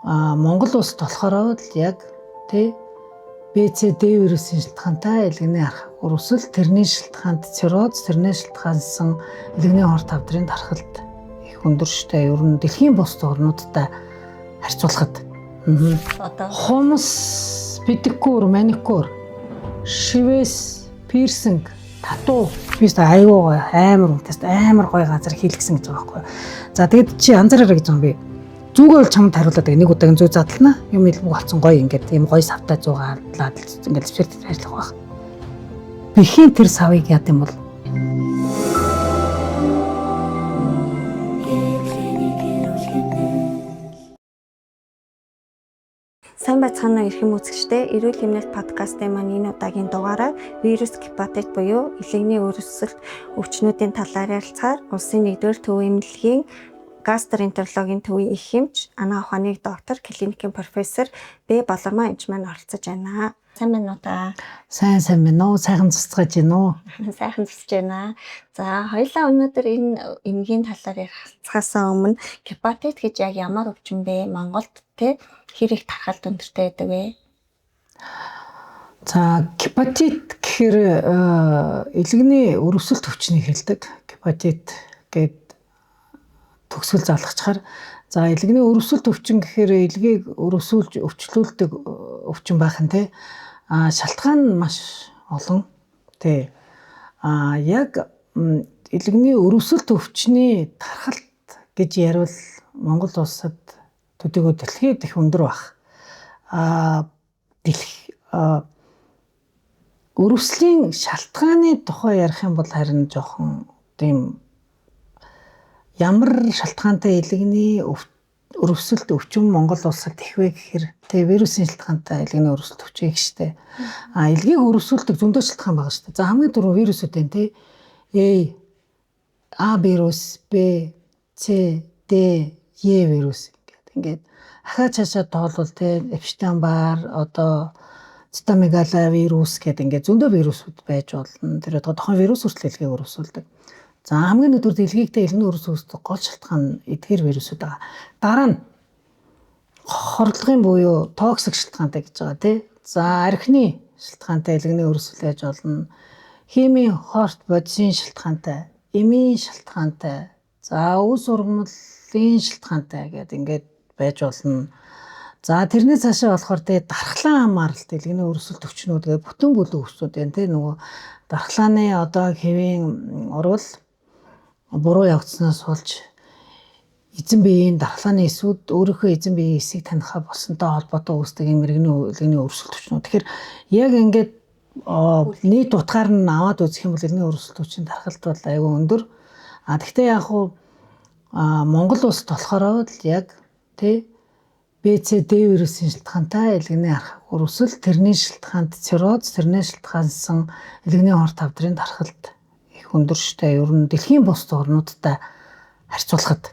Монгол улсад болохоор л яг тий БЦД вирусын шилтгаантай элгэний архаг өрөвсөл, тэрний шилтгаанд цирроз, тэрний шилтгаансан элгэний хор тавдрын тархалт их өндөр штэ. Ер нь дэлхийн бусд орнуудтай харьцуулахад. Одоо хумс, педикюр, маникюр, шивэс, пирсинг, тату би аюу гоё амар үнэтэст амар гоё газар хийлгсэн гэж байгаа байхгүй. За тэгэд чи анзаараарай гэж юм би. Зүгөө бол чамд хариулаад нэг удаагийн зүү задлана. Юм илбэг болсон гоё ингээд ийм гоё савтай зуугаа ардлаад ингээд лэвчээр ажиллах байх. Бэхийн тэр савыг яд юм бол Сайн байцгаана уу эрхэм үзэгчдээ. Эрүүл хэмнэлт подкастын маань энэ удаагийн дугаараар вирус гепатит буюу элэгний өрөвсөлт өвчнүүдийн талаар ярилцахаар улсын 1-р төвийн эмнэлгийн гастроэнтерологийн төвийн их эмч, анагаах ухааны доктор, клиникийн профессор Б Болормоо эмч маань оролцож байна. Сайн байна уу та? Сайн сайн байна уу? Сайхан цуцгаж байна уу? Сайхан цуцж байна. За, хоёлаа өнөөдөр энэ эмгийн талаар ярилцахаас өмнө гепатит гэж яг ямар өвчин бэ? Монголд те хэр их тархалт өндөртэй байдаг вэ? За, гепатит гэхээр элэгний өрөвсөлт өвчнийг хэлдэг. Гепатит гээд төгсгөл залгачаар за элэгний өрөвсөлт өвчин гэхээр элгийг өрөвсүүлж өвчлүүлдэг өвчин байх нь те. А шалтгаан нь маш олон те. А яг элэгний өрөвсөлт өвчний тархалт гэж ярил Монгол улсад төдийгөө дэлхийд их өндөр байх. А дэлх өрөвслийн шалтгааны тухай ярих юм бол харин жоохон тийм ямар шалтгаантай элэгний өрөвсөлт өвчин Монгол улсад их вэ гэхээр тэгээ вирусын шалтгаантай элэгний өрөвсөлт өвчин их штэ. А элгийг өрөвсүүлдэг зөндөө шалтгаан байгаа штэ. За хамгийн түрүү вирусүүд байна тий. А вирус, Б, С, Д, Е вирус ингээд ингээд ахаа цаашаа тоолвол тий Эпштейн-Бар одоо цитомегала вирус гэдэг ингээд зөндөө вирусүүд байж болно. Тэр одоо тухайн вирус хүртэл элгийг өрөвсүүлдэг. За хамгийн нэгдүгээр дэлхийдээ элгэний өрөвс үүсдэг гол шалтгаан нь эдгээр вирусүүд байгаа. Дараа нь хордлогын буюу токсик шалтгаантай гэж байгаа тий. За архины шалтгаантай элгэний өрөвсөл байж болно. Химийн хорт бодисын шалтгаантай, эмийн шалтгаантай, за өвс ургамлын шалтгаантай гэдэг ингээд байж болно. За тэрний цаашаа болохоор тий дархлаан хамааралт элгэний өрөвсөлт өвчнүүд гэдэг бүтэн бүлэг өвчнүүд байна тий. Нөгөө дархлааны одоо хэвийн урвал буруу явагдсанаас болж эзэн биеийн дархлааны эсүүд өөрийнхөө эзэн биеийн эсийг таних болсонтой холбоотой үүсдэг юм элгэний өрөвсөлт өвчнүүд. Тэгэхээр яг ингээд нийт утгаар нь аваад үзэх юм бол элгэний өрөвсөлт өвчин тархалт бол айгүй өндөр. А тэгвэл яг хуу Монгол улсад болохоор л яг тий БЦД вирусын шалтгаантай элгэний архаг өрөвсөл, тэрний шалтгаанд цирроз, тэрний шалтгаансан элгэний хор тавдрын тархалт их өндөр штэ. Ер нь дэлхийн бусд орнуудтай харьцуулахад.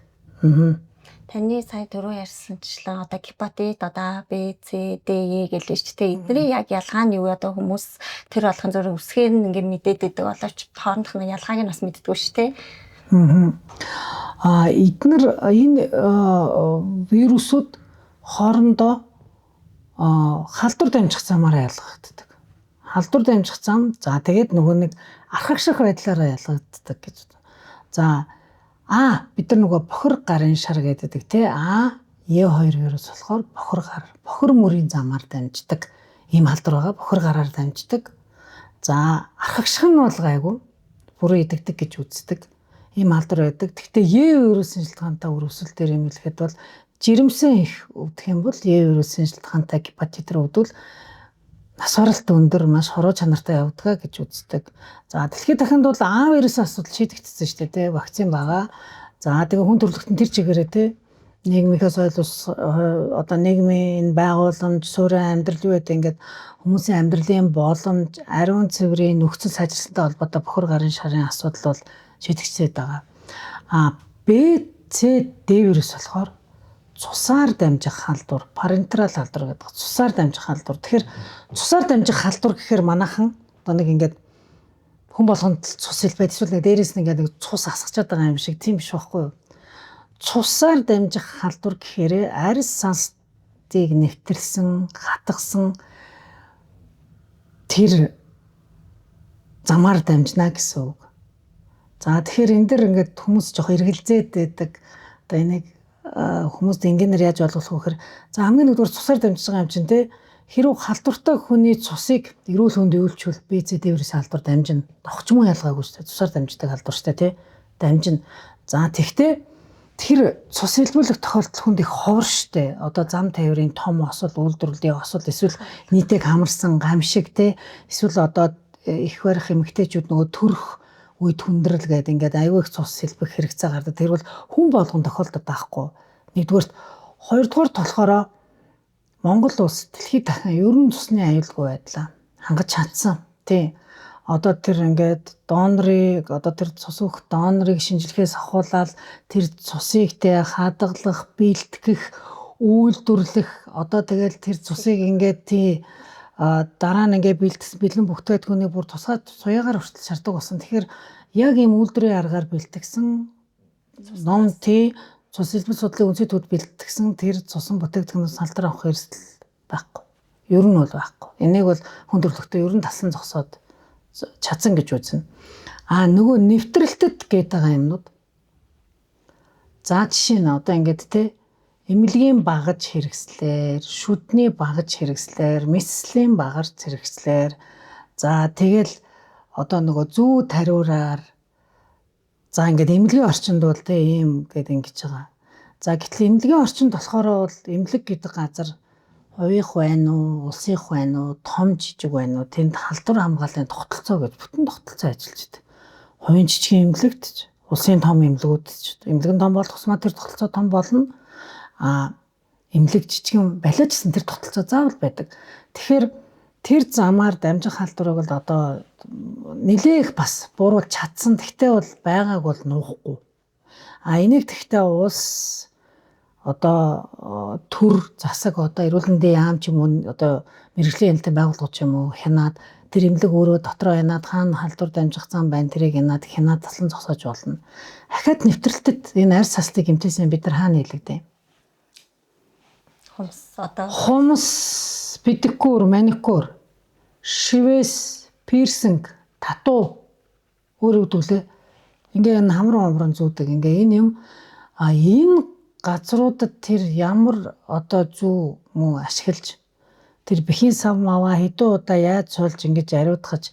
Таны сая түрүү ярьсанчлан одоо гепатит одоо А, Б, С, Д, Е гэлээ шүү дээ. Эдний яг ялгаа нь юу вэ? Одоо хүмүүс тэр болгон зөв өсгээр нь ингээд мэдээд байдаг боловч хоорондох нь ялгааг нь бас мэддэггүй шүү дээ. А эднэр энэ вирусууд хоорондоо халдвар дамжих замаараа ялгагддаг. Халдвар дамжих зам за тэгээд нөгөө нэг архагших байдлаараа ялгагддаг гэж. За А бид нар нөгөө бохир гарын шар гэдэг тий А Е2 вирус болохоор бохир гар, бохир мөрийн замаар дамждаг ийм халдвар байгаа. Бохир гараар дамждаг. За архагших нь бол гайгүй бүрэн идэгдэг гэж үздэг. Ийм халдвар байдаг. Гэхдээ Е вирусын шалтгаантай өрөвсөл дээр юм хэлэхэд бол жирэмсэн их өвдөх юм бол Е вирусын шалтгаантай гепатитээр өвдвөл нас баралт өндөр маш хороо чанартай явдаг гэж үздэг. За дэлхийд дахинд бол А вирусын асуудал шийдэгдсэн шүү дээ тий вакцин байгаа. За тэгээ хүн төрөлхтөн тэр чигээрээ тий нийгмийнхээ соёл ус одоо нийгмийн байгууламж, суурин амьдрал юу гэдэг ингээд хүмүүсийн амьдралын боломж, ариун цэврийн нөхцөл сайжралтай холбоотой бохир гарын шарын асуудал бол шийдэгдээд байгаа. А Б, С, Д вирус болохоор цусаар дамжих халдвар, парентерал халдвар гэдэг. Цусаар дамжих халдвар. Тэгэхээр цусаар дамжих халдвар гэхээр манайхан одоо нэг ингээд хүн болгонд цус хэлбэд эсвэл нэг дээрээс нь ингээд нэг цус асгачаад байгаа юм шиг тийм биш байхгүй юу? Цусаар дамжих халдвар гэхээр арьс санс салстыг нэвтэрсэн, хатгсан тэр замаар дамжина гэсэн үг. За, тэгэхээр энэ дэр ингээд хүмүүс жоох эргэлзээд байдаг. Одоо энийг хүмүүст энгийнээр яаж ойлгох вэ гэхээр, за, хамгийн нэгдүгээр цусаар дамжиж байгаа юм чинь те, хэрв халдвартай хүний цусыг эрүүл хүнд үйлчүүл БЦ вирус халдвар дамжина. Дохч мөн ялгаагүй шүү дээ. Цусаар дамждаг халдвар шүү дээ, те. Дамжина. За, тэгтээ тэр цус сэлбүүлэх тохиолдол хүнд их ховор штэ. Одоо зам тавирын том осол, үйлдвэрлэлийн осол, эсвэл нийтийг хамарсан гамшиг те, эсвэл одоо их барих эмэгтэйчүүд нөгөө төрөх үед хүндрэл гэдэг ингээд аюу их цус сэлбэх хэрэгцээ гардаг. Тэр бол хүн болгон тохиолдод байхгүй. Нэгдүгээрт, хоёрдугаарт болохоор Монгол улс дэлхийд дахин ер нь цусны аюулгүй байдлаа хангаж чадсан. Тий. Одоо тэр ингээд донорыг, одоо тэр цус өгөх донорыг шинжилгээс авахуулаад тэр цусыг те хадгалах, бэлтгэх, үйлдвэрлэх, одоо тэгэл тэр цусыг ингээд тий дараа нь ингээд бэлтгэсэн бэлэн бүтээгдэхүүнийг бүр тусгай суягаар хүртэл шаарддаг болсон. Тэгэхээр яг ийм үйлдвэрийн аргаар бэлтгэсэн ном тий цус элбэл судлалын үндэсний төвд бэлтгэсэн тэр цусан бүтээгдэхүүнээс салдар авах эрсдэл байхгүй. Ер нь бол байхгүй. Энийг бол хүн төрөлхтөө ер нь тасан зогсоод чадсан гэж үзнэ. А нөгөө нэвтрэлтэд гээд байгаа юмнууд. За, жишээ нь одоо ингээд те эмнэлгийн багаж хэрэгслээр, шүдний багаж хэрэгслээр, мэслийн багаж хэрэгслээр, за, тэгэл одоо нөгөө зүү тариураар, за, ингээд эмнэлгийн орчинд бол те ийм гээд ингэж байгаа. За, гэтэл эмнэлгийн орчинд болохоор бол эмнэлэг гэдэг газар хувийнх байна уу, улсынх байна уу, том жижиг байна уу, тэнд халдвар хамгааллын тогтолцоо гэж бүтэн тогтолцоо ажиллаж байдаг. Хувийн жижигэн эмнэлэгт ч, улсын том эмнэлгүүд ч, эмнэлэг нь том болох тусмаа тэр тогтолцоо том болно. А эмнэлэг жижигэн балиа ч гэсэн тэр тогтолцоо заавал байдаг. Тэгэхээр тэр замаар дамжих халдварыг бол одоо нэлээх бас бууруулж чадсан. Тэгтээ бол байгааг бол нуухгүй. А энийг тэгтээ улс, одоо төр засаг, одоо эрүүл мэндийн яам ч юм уу, одоо мэргэжлийн хяналтын байгууллага ч юм уу хянаад, тэр эмнэлэг өөрөө дотроо хянаад, хаана халдвар дамжих зам байна, тэрийг хянаад хянаад таслан зогсоож болно. Ахаад нэвтрэлтэд энэ арьс салтыг гэмтээсэн бид нар хаана нийлэгдээ? Хумс одоо Хумс, педикюр, маникюр, шивээс, пирсинг, тату, өөр юу гэдэг лээ. Ингээ энэ хамран хамран зүүдэг. Ингээ энэ юм, а энэ газруудад тэр ямар одоо зүү мөн ашиглаж, тэр бэхийн сав маваа хэдэн удаа яаж суулж ингэж ариутгаж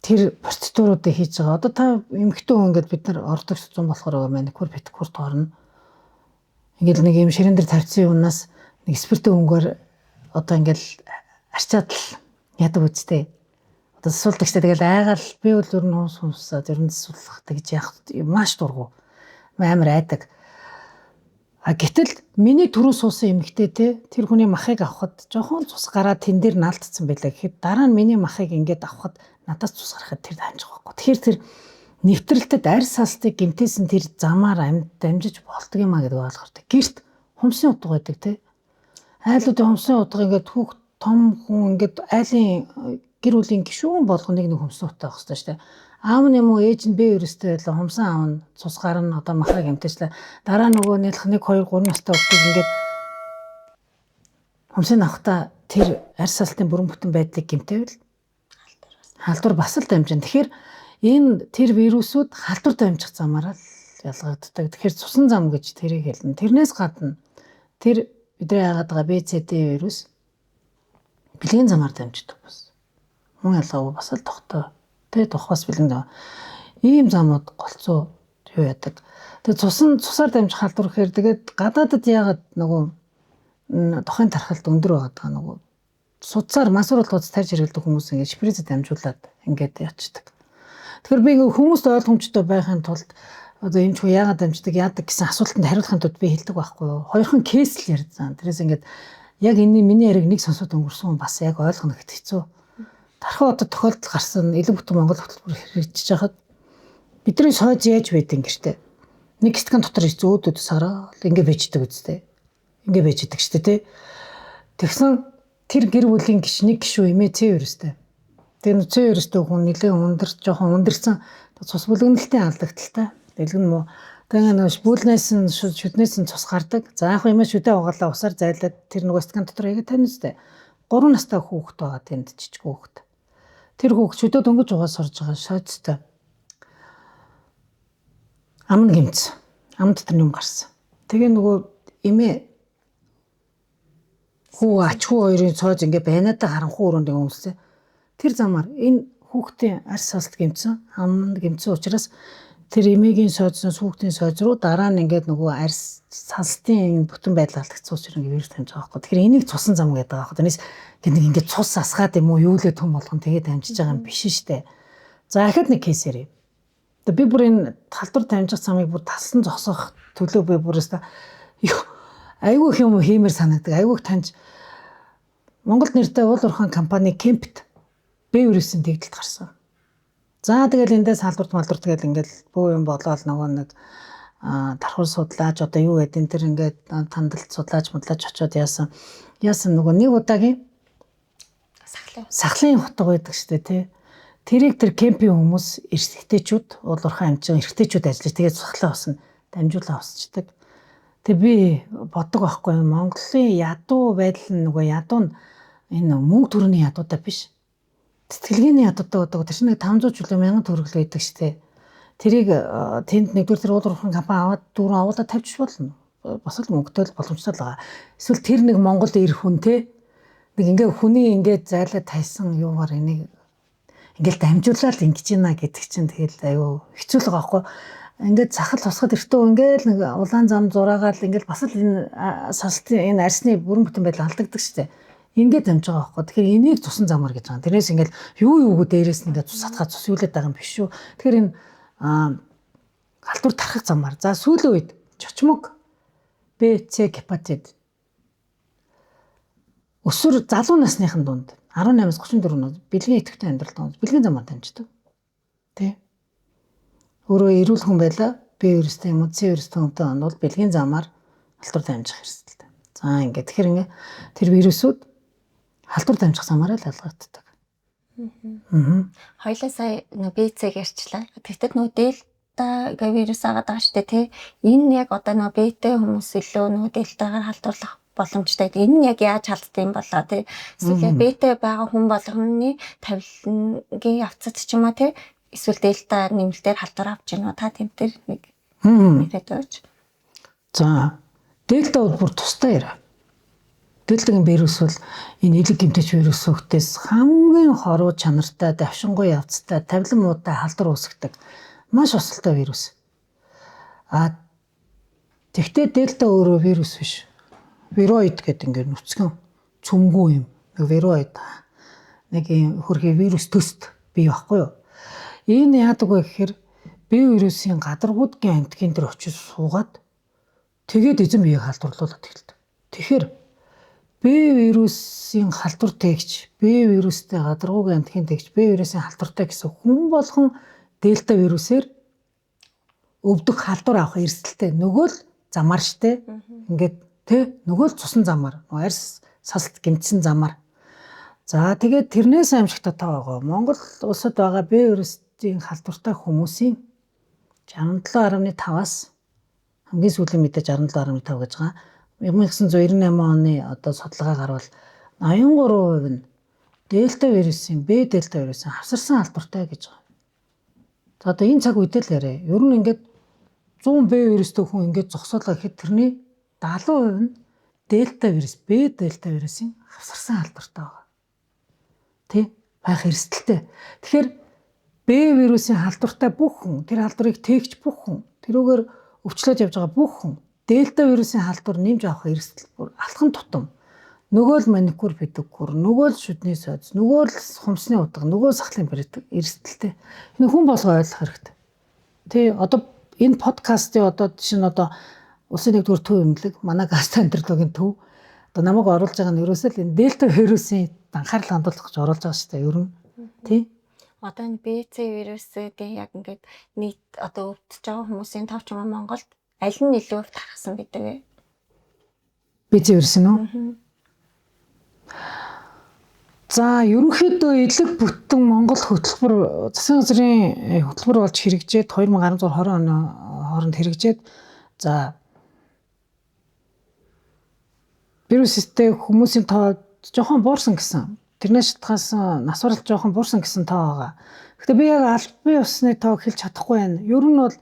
тэр процедуруудыг хийж байгаа. Одоо та эмэгтэй хүн ингээд бид нар ордог зүүн болохоор маникюр, педикюрт орно. Ингээл нэг юм ширээн дээр тавьсан юмнаас нэг спиртийн өнгөөр одоо ингээл арчаад л яадаг үстэй. Одоо засуулдаг штэ, тэгэл айгаал би бол ер нь хумс хумсаа ер нь засуулах тэгж яах маш дургу. Амар айдаг. А гэтэл миний түрүү суусан эмэгтэй те тэр хүний махыг авахад жоохон цус гараад тэн дээр наалтцсан байлаа гэхэд дараа нь миний махыг ингээд авахад надаас цус гарахад тэр дамжих байхгүй. Тэгэхээр тэр нэвтрэлтэд арьс салтыг гэмтээсэн тэр замаар амьд дамжиж болдго юм а гэдэг ойлгохтой. Гэрт хумсын утга байдаг те. Айлуудын хумсын утга ингээд хүүхд, том хүн, ингээд айлын гэр бүлийн гишүүн болгоныг нэг хумсын утга авах хэрэгтэй шүү дээ. Аав нь юм уу, ээж нь Б вирустэй байлаа, хумсан аав нь цус гарна, одоо махраг гэмтээчлээ. Дараа нөгөө нэлэх 1 2 3 настай хүүхдийг ингээд хумсын авахта тэр арьс салтын бүрэн бүтэн байдлыг гэмтээвэл халдвар бас л дамжина. Тэгэхээр энэ тэр вирусүүд халдвар дамжих замаараа л ялгагддаг. Тэгэхээр цусан зам гэж тэрийг хэлнэ. Тэрнээс гадна тэр бидний яагаад байгаа BCD вирус бэлгийн замаар дамждаг бас. Мөн ялгаагүй бас л тогтоо. Тэ тухаас бэлгийн зам. Ийм замууд голцоо юу яадаг. Тэгээ цусан цусаар дамжих халдвар гэхээр тэгээд гадаадад яагаад нөгөө дохын тархалт өндөр байгаа даа, нөгөө судсаар мансууруулах судас тарьж хэрэглэдэг хүмүүс ингээд шприцэд дамжуулаад ингээд ячдаг. Тэгэхээр би ингээд хүмүүст ойлгомжтой байхын тулд одоо эмч хүн яагаад дамждаг, яадаг гэсэн асуултанд хариулахын тулд би хэлдэг байхгүй юу. Хоёрхан кейс л ярьсан. Тэрээс ингээд яг энэ миний яриг нэг сонсоод өнгөрсөн хүн бас яг ойлгоно гэхэд хэцүү. Тархуу одоо тохиолдол гарсан элэг бүтэн Монгол хөтөлбөр хэрэгжиж байхад бидний сойз яаж байдیں гэртээ. Нэг стакан дотор зөөд өд сараа ингээ байждаг үстэй. Ингээ байждаг штэ тий. Тэгсэн тэр гэр бүлийн гиш нэг гишүүн эмээ С вирустэй. Тэр С вирустэй хүн нэлээд өндөр, жоохон өндөрсөн цус бүлэгнэлтийн алдагдaltaй. Дэлгэн муу. Тэгээ нөгөө бүүлнээс нь шүднээс нь цус гардаг. За яг юм шүдэ угаалаа усаар зайлаад тэр нөгөө стакан дотор хийгээд тавина үстэй. 3 настай хүүхэд байгаа тэнд жижиг хүүхэд. Тэр хүүхэд шүдэ дөнгөж угаа сурж байгаа шоцтой. Ам нь гимц. Ам дотор юм гарсан. Тэгээ нөгөө эмээ хүү ач хүү хоёрын цоож ингээ байнадаа харанхуй өрөөнд ингээ өмссөн. Тэр замаар энэ хүүхдийн арьс салт гимцэн, ам нь гимцэн учраас тэр эмээгийн сойдсноос хүүхдийн сойз руу дараа нь ингээд нөгөө арьс салтын бүтэн байдал алдагдсан учраас ингээд вирус дамжиж байгаа байхгүй. Тэгэхээр энийг цусан зам гэдэг байгаа байхгүй. Тэрнээс ингээд нэг ингээд цус асгаад юм уу юу лээ түн болгон тэгээд дамжиж байгаа юм биш штэ. За ахад нэг кейс ярив. Одоо би бүр энэ талдвар дамжих замыг бүр таслан зогсоох төлөө би бүр өста айгүй их юм хиймэр санагдаг. Айгүй их таньж Монголд нэртэй уул уурхайн компани Кемпт Б вирусын тэгдэлт гарсан. За тэгэл эндээс халдварт малдварт тэгэл ингээл бөө юм болоод нөгөө нэг тархур судлаач одоо юу гэдэг энэ төр ингээд тандалт судлаач мудлаач очиод яасан нөгөө нэг удаагийн сахлын хутга байдаг штэ тий. Тэрийг тэр кемпийн хүмүүс эрсэгтэйчүүд уул уурхайн амжин эрэгтэйчүүд ажиллаж тэгээд сахлаа усна дамжуулаа усчдаг. Тэг би боддог байхгүй Монголын ядуу байдал нь нөгөө ядуу нь энэ мөнгө төрөний ядуудаа биш. Тэтгэлийн ядуутай гэдэг тэр чинь нэг 500 чөлөө 1000 төгрөг л байдаг штэ. Тэрийг тэнд нэгдүгээр тэр уул уурхайн компани аваад дөрөв авуулаад тавьчих болно. Бас л мөнгөтэй л боломжтой л байгаа. Эсвэл тэр нэг Монгол эр хүн те нэг ингээ хүний ингээ зайлаад тайсан юугаар энийг ингээл дамжуулаад ингэж ийна гэдэг чинь тэгэл аюу хэцүү л байгаа байхгүй. Ингээд сахал тусахад эртөө ингээл нэг улаан зам зураагаал ингээл бас л энэ салтын энэ арсны бүрэн бүтэн байдал алдагддаг штэ. Ингээд дамж байгаа байхгүй. Тэгэхээр энийг цусан замаар гэж байгаа. Тэрнээс ингээл юу юугүй дээрээс нь ингээд цус хатгаа цус юулээд байгаа юм биш шүү. Тэгэхээр энэ галдуур тархах замаар. За сүүлийн үед чочмог Б, С гепатит. Өсвөр залуу насныхан дунд 18-аас 34 нас бэлгийн идэвхтэй амьдрал дунд бэлгийн замаар дамждаг. Тэ. Өөрөө эрүүл хүн байлаа Б вирустэй юм уу С вирустэй хүнтэй бол бэлгийн замаар халдвар дамжих эрсдэлтэй. За ингээд тэгэхээр ингээ тэр вирусүүд халдвар дамжих замаараа л ялгагддаг. Хоёлаа сая нөө Б, С-г ярьчлаа. Тэгтэл нөө дельта гэ вирус агаад байгаа шүү дээ тий. Энэ яг одоо нөө Б-тэй хүмүүс илүү нөө дельтагаар халдварлах боломжтой. Энэ нь яг яаж халддаг юм болоо тий. Эсвэл яг Б-тэй байгаа хүн болгоны тавилангийн явцад ч юм уу тий. Эсвэл дельта нэмэлтээр халдвар авч гинүү та тэм дээр нэг яриад өгч. За дельта бол бүр тустай яриа. Дельтагийн вирус бол энэ элэг гэмтээч вирусүүдээс хамгийн хоруу чанартай, давшингуй явцтай, тавилан муутай халдвар үүсгэдэг маш осолтой вирус. А тэгтээ дельта өөрөө вирус биш. Вироид гэдэг ингээд нүцгэн цөмгүү юм. Вироид нэг юм хөрхи вирус төст бий байхгүй юу? Энэ яадаг вэ гэхээр Б вирусын гадаргуудгийн антиген дээр очиж суугаад тэгээд эзэн биеийг халдварлуулад эхэлдэг. Тэгэхээр Б вирусын халдвар тэгч, Б вирустэй гадаргуугийн антиген тэгч, Б вирусын халдвартай гэсэн хүн болгон дельта вирусээр өвдөх халдвар авах эрсдэлтэй. Нөгөө л замаар штэ. Ингээд тэ нөгөө л цусан замаар, арьс салт гэмтсэн замаар. За тэгээд тэрнээс аимшигтай тоо байгаа. Монгол улсад байгаа Б вирусын халдвартай хүмүүсийн 67.5-аас хамгийн сүүлийн мэдээ 67.5 гэж байгаа. 1998 оны одоо судалгаа гарвал 83% нь дельта вирусын, Б дельта вирусын хавсарсан халдвартай гэж байгаа. За одоо энэ цаг үедээ л яриа. Ер нь ингээд 100 Б вирустэй хүн ингээд зогсоолоо гэхэд тэрний 70% нь дельта вирус, Б дельта вирусын хавсарсан халдвартай байгаа. Тэ? Байх эрсдэлтэй. Тэгэхээр Б вирусын халдвартай бүх хүн, тэр халдварыг тээгч бүх хүн, тэрүүгээр өвчлөөд явж байгаа бүх хүн дельта вирусын халдвар нэмж авах эрсдэл бүр алхам тутам. Нөгөө л маникюр педикюр, нөгөө л шүдний сойз, нөгөө л хумсны удаг, нөгөө сахлын барьдаг эрсдэлтэй. Энэ хүн болго ойлгох хэрэгтэй. Тэ одоо энэ подкастын одоо жишээ нь одоо улсын нэгдүгээр төв эмнэлэг, манай гастроэнтерологийн төв одоо намайг оруулж байгаа нь ерөөсөө л энэ дельта вирусын анхаарал хандуулах гэж оруулж байгаа шүү дээ ер нь. Тий. Одоо энэ Б, С вирусүүдийн яг ингээд нийт одоо өвдөж байгаа хүмүүсийн товч юм Монголд аль нь илүү их тархсан гэдэг вэ? Б, С вирус нь үү? За ерөнхийдөө элэг бүтэн Монгол хөтөлбөр засгийн газрын хөтөлбөр болж хэрэгжээд 2016 20 оны хооронд хэрэгжээд за вирустэй хүмүүсийн тоо жоохон буурсан гэсэн. Тэрнээс шалтгаалсан нас баралт жоохон буурсан гэсэн тоо байгаа. Гэхдээ би яг албан ёсны тоог хэлж чадахгүй байна. Ер нь бол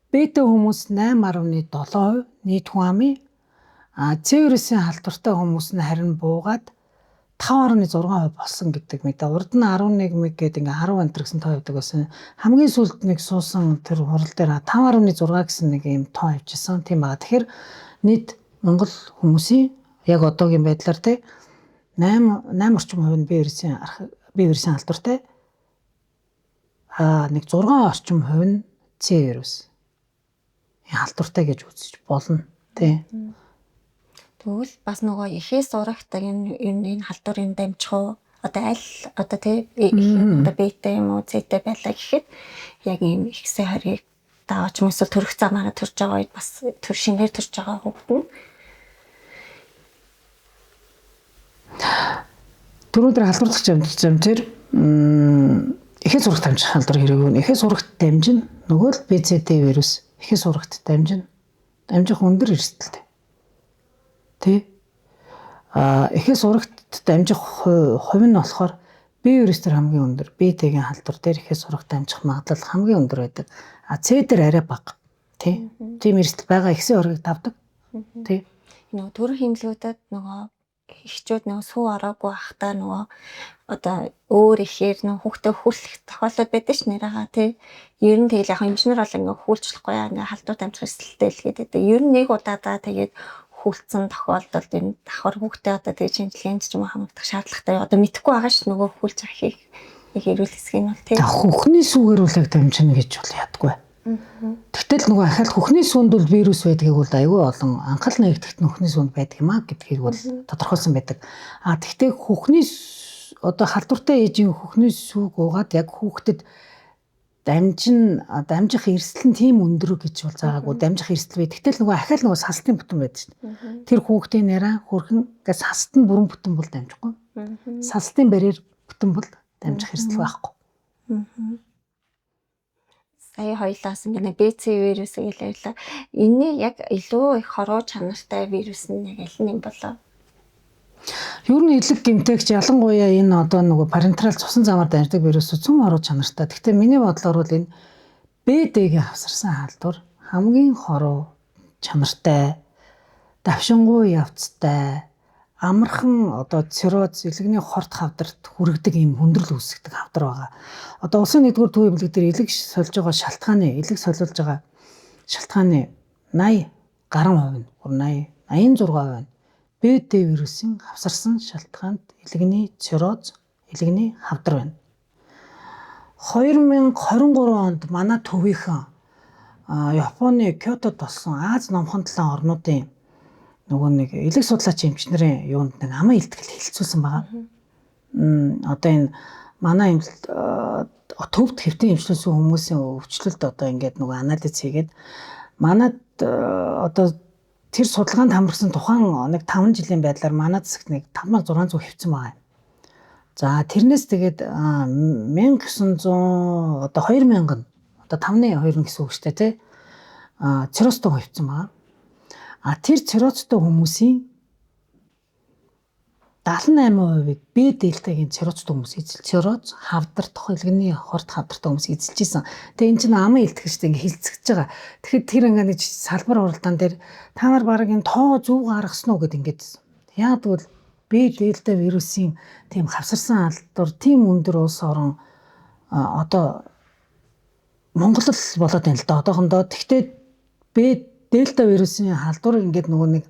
Б-тэй хүмүүс 8.7% нийт хүн амын, С вирусын халдвартай хүмүүс нь харин буугаад 5.6% болсон гэдэг мэдээ. Урд нь 11 мэг гэдэг ингээ 10 энэ гэсэн тоо явдаг байсан. Хамгийн сүүлд нэг суусан тэр хурал дээр 5.6 гэсэн нэг юм тоо явжсэн. Тийм байгаа. Тэгэхээр нийт Монгол хүмүүсийн яг одоогийн байдлаар те 8 орчим хувь нь Б вирусын халдвартай. Нэг 6 орчим хувь нь С вирус халдвартай гэж үзэж болно. Тий. Тэгвэл бас нөгөө эхээс урагт энэ халдварын дамжих уу? Одоо аль одоо тий одоо Б-тэй юм уу С-тэй байлаа гэхэд яг ийм ихсээ хорийг даавч юм эсвэл төрөх замаараа төрж байгаа үед бас төр шинээр төрж байгаа хүүхэд нь түрүүн дээр халдварлах зам тэр эхээс урагт дамжих халдвар хэрэг үү? Эхээс урагт дамжин нөгөө л БЦД вирус эхээс урагт дамжин дамжих өндөр эрсдэлтэй. Тэ? Эхээс урагт дамжих хувь нь болохоор Б вирус дээр хамгийн өндөр, Б-ийн халдвар дээр эхээс урагт дамжих магадлал хамгийн өндөр байдаг. А С дээр арай бага. Тэ? Тийм эрсдэл байгаа, ихсийн оргийг тавдаг. Тэ? Нөгөө төрөх эмнэлгүүдэд нөгөө эхчүүд нөгөө сүү ороогүй байхдаа нөгөө одоо өөр ихээр нөгөө хүүхдээ хүлэх тохиолдол байдаг ш нэрээга тий. Ер нь тэгэл яг инженер бол ингээ хүлчлэхгүй яа ингээ халдвар дамжих эрсдэлтэй л гэдэг. Ер нь нэг удаадаа тэгээд хүлцэн тохиолдолд энэ давхар хүүхдээ одоо тэгээ шинжилгээнд ч юм уу хамгаалах шаардлагатай. Одоо мэдэхгүй байгаа ш нөгөө хүлж ахыг яг эрүүл хэсгийг нь бол тий. Хөхний сүүгээр үл яг дамжина гэж бол ядгүй. Тэгтэл нөгөө ахаал хөхний сүүнд бол вирус байдгийг бол айгүй олон анхал нэгтгэхт нөхний сүүнд байдаг юм а гэдгийг бол тодорхойлсон байдаг. А тэгтээ хөхний одоо халдвартай ээжийн хөхний сүүг уугаад яг хүүхдэд дамжих эрсдэл нь тийм өндөр гэж бол заагаагүй дамжих эрсдэл бай. Тэгтэл нөгөө ахаал нөгөө салтын бүтэн байдаг шин. Тэр хүүхдийн нэраа хөрхэн ингээ салт нь бүрэн бүтэн бол дамжихгүй. Салтын барьер бүтэн бол дамжих эрсдэл байхгүй. Сая хоёлаас ингээ БЦ вирус гэж ярьлаа. Энэний яг илүү их хоруу чанартай вирус нь яг аль нь юм болоо? Ер нь элэг гэмтээгч ялангуяа энэ одоо нөгөө парентерал цусан замаар дамждаг вирус цөм хоруу чанартай. Гэхдээ миний бодлоор бол энэ БД-гийн хавсарсан халдвар хамгийн хоруу чанартай, давшингуй явцтай, амархан одоо цирроз элэгний хорт хавдарт хүргэдэг ийм хүндрэл үүсгэдэг хавдар байгаа. Одоо улсын нэгдүгээр төв эмнэлэг дээр элэг сольж байгаа шалтгааны, элэг солиулж байгаа шалтгааны 80 гаруй хувь нь 80 86% нь БД вирусын хавсарсан шалтгаанд элэгний цирроз, элэгний хавдар байна. 2023 онд манай төвийнхэн Японы Кёотод болсон Аз номхон талын орнуудын нөгөө нэг элэг судлаач эмчнэрийн юунд нэг аман илтгэл хэлэлцүүлсэн байгаа. Одоо энэ манай эмнэлт төвд хэвтэн эмчлүүлсэн хүмүүсийн өвчлөлд одоо ингээд нөгөө анализ хийгээд манад одоо тэр судалгаанд хамрагдсан тухайн нэг 5 жилийн байдлаар манай засагт нэг 5600 хэвцэн байгаа юм. За тэрнээс тэгээд 1900 одоо 2000 одоо 5-2 гэсэн үг шүү дээ тий. Циррозтой хэвцэн байгаа. А тэр циррозтой хүмүүсийн 78%-ийг Б дельтагийн циррозтой хүмүүс эзэлж, цирроз хавдар тох элэгний хорт хавдартай хүмүүс эзэлж исэн. Тэгээ энэ чинь аман илтгэж шүү дээ ингээ хилцэж байгаа. Тэгэхээр тэр ингээ нэг салбар уралдаан дээр та нар бараг энэ тоо зөв гаргасан уу гэд ингээд. Яа гэвэл Б дельта вирусын тийм хавсарсан алдар тийм өндөр улс орон одоо Монгол л болоод байна л да одоохондоо. Тэгтээ Б дельта вирусын халдвар ингээд нөгөө нэг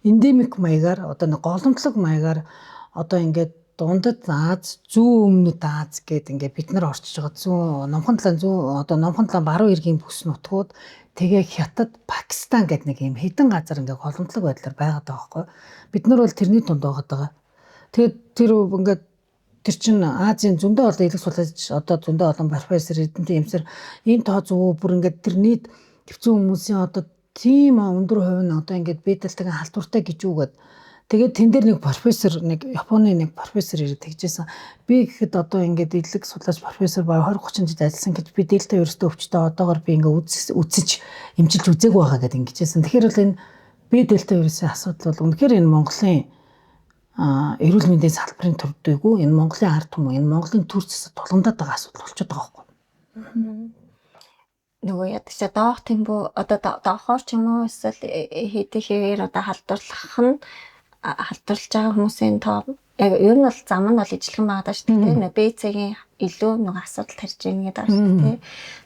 эндемик маягаар одоо нэг голомтлог маягаар одоо ингээд дундад Аз, зүүн өмнөд Аз гээд ингээд бид нар орчиж байгаа. Зүүн номхон талын зүүн одоо номхон талын баруун эргийн бүс нутгууд тэгээ Хятад, Пакистан гээд нэг юм хэдэн газар ингээд голомтлог байдлаар байгаад байгаа байхгүй. Бид нар бол тэрний дунд байгаад байгаа. Тэгээд тэр ингээд тэр чин Азийн зөндөө олон элэг судлаач одоо зөндөө олон профессор эдэнтэй юмсэр энэ тоо зөв бүр ингээд тэр нийт төвцөн хүмүүсийн одоо тийм өндөр хувь нь одоо ингээд бета-гийн халдвартай гэж үгээд. Тэгээд тэн дээр нэг профессор, нэг Японы нэг профессор ирээд тэгжсэн. Би гэхэд одоо ингээд элэг судлаач профессор ба 20 30 жил ажилласан гэж би дельта вирустэй өвчтөй одоогор би ингээд үзэж эмчилж үзээгүй байгаа гэдэг ингэжсэн. Тэгэхээр бол энэ би дельта вирусын асуудал бол үнэхээр энэ Монголын эрүүл мэндийн салбарын төрдөөгүй, энэ Монголын ард түмэн, энэ Монголын төр засаг тулгамдаад байгаа асуудал болчиход байгаа байхгүй. Нөгөө ядчаа доох тэмбүү одоо доохоор ч юм уу эсвэл хэдий хэвээр одоо халдварлах нь халдварлаж байгаа хүмүүсийн тоо яг ер нь бол зам нь бол ижилхэн байгаа даа шүү дээ. Нөгөө БЦ-гийн илүү нөгөө асуудал тарж ийн гэдэг байгаа шүү дээ.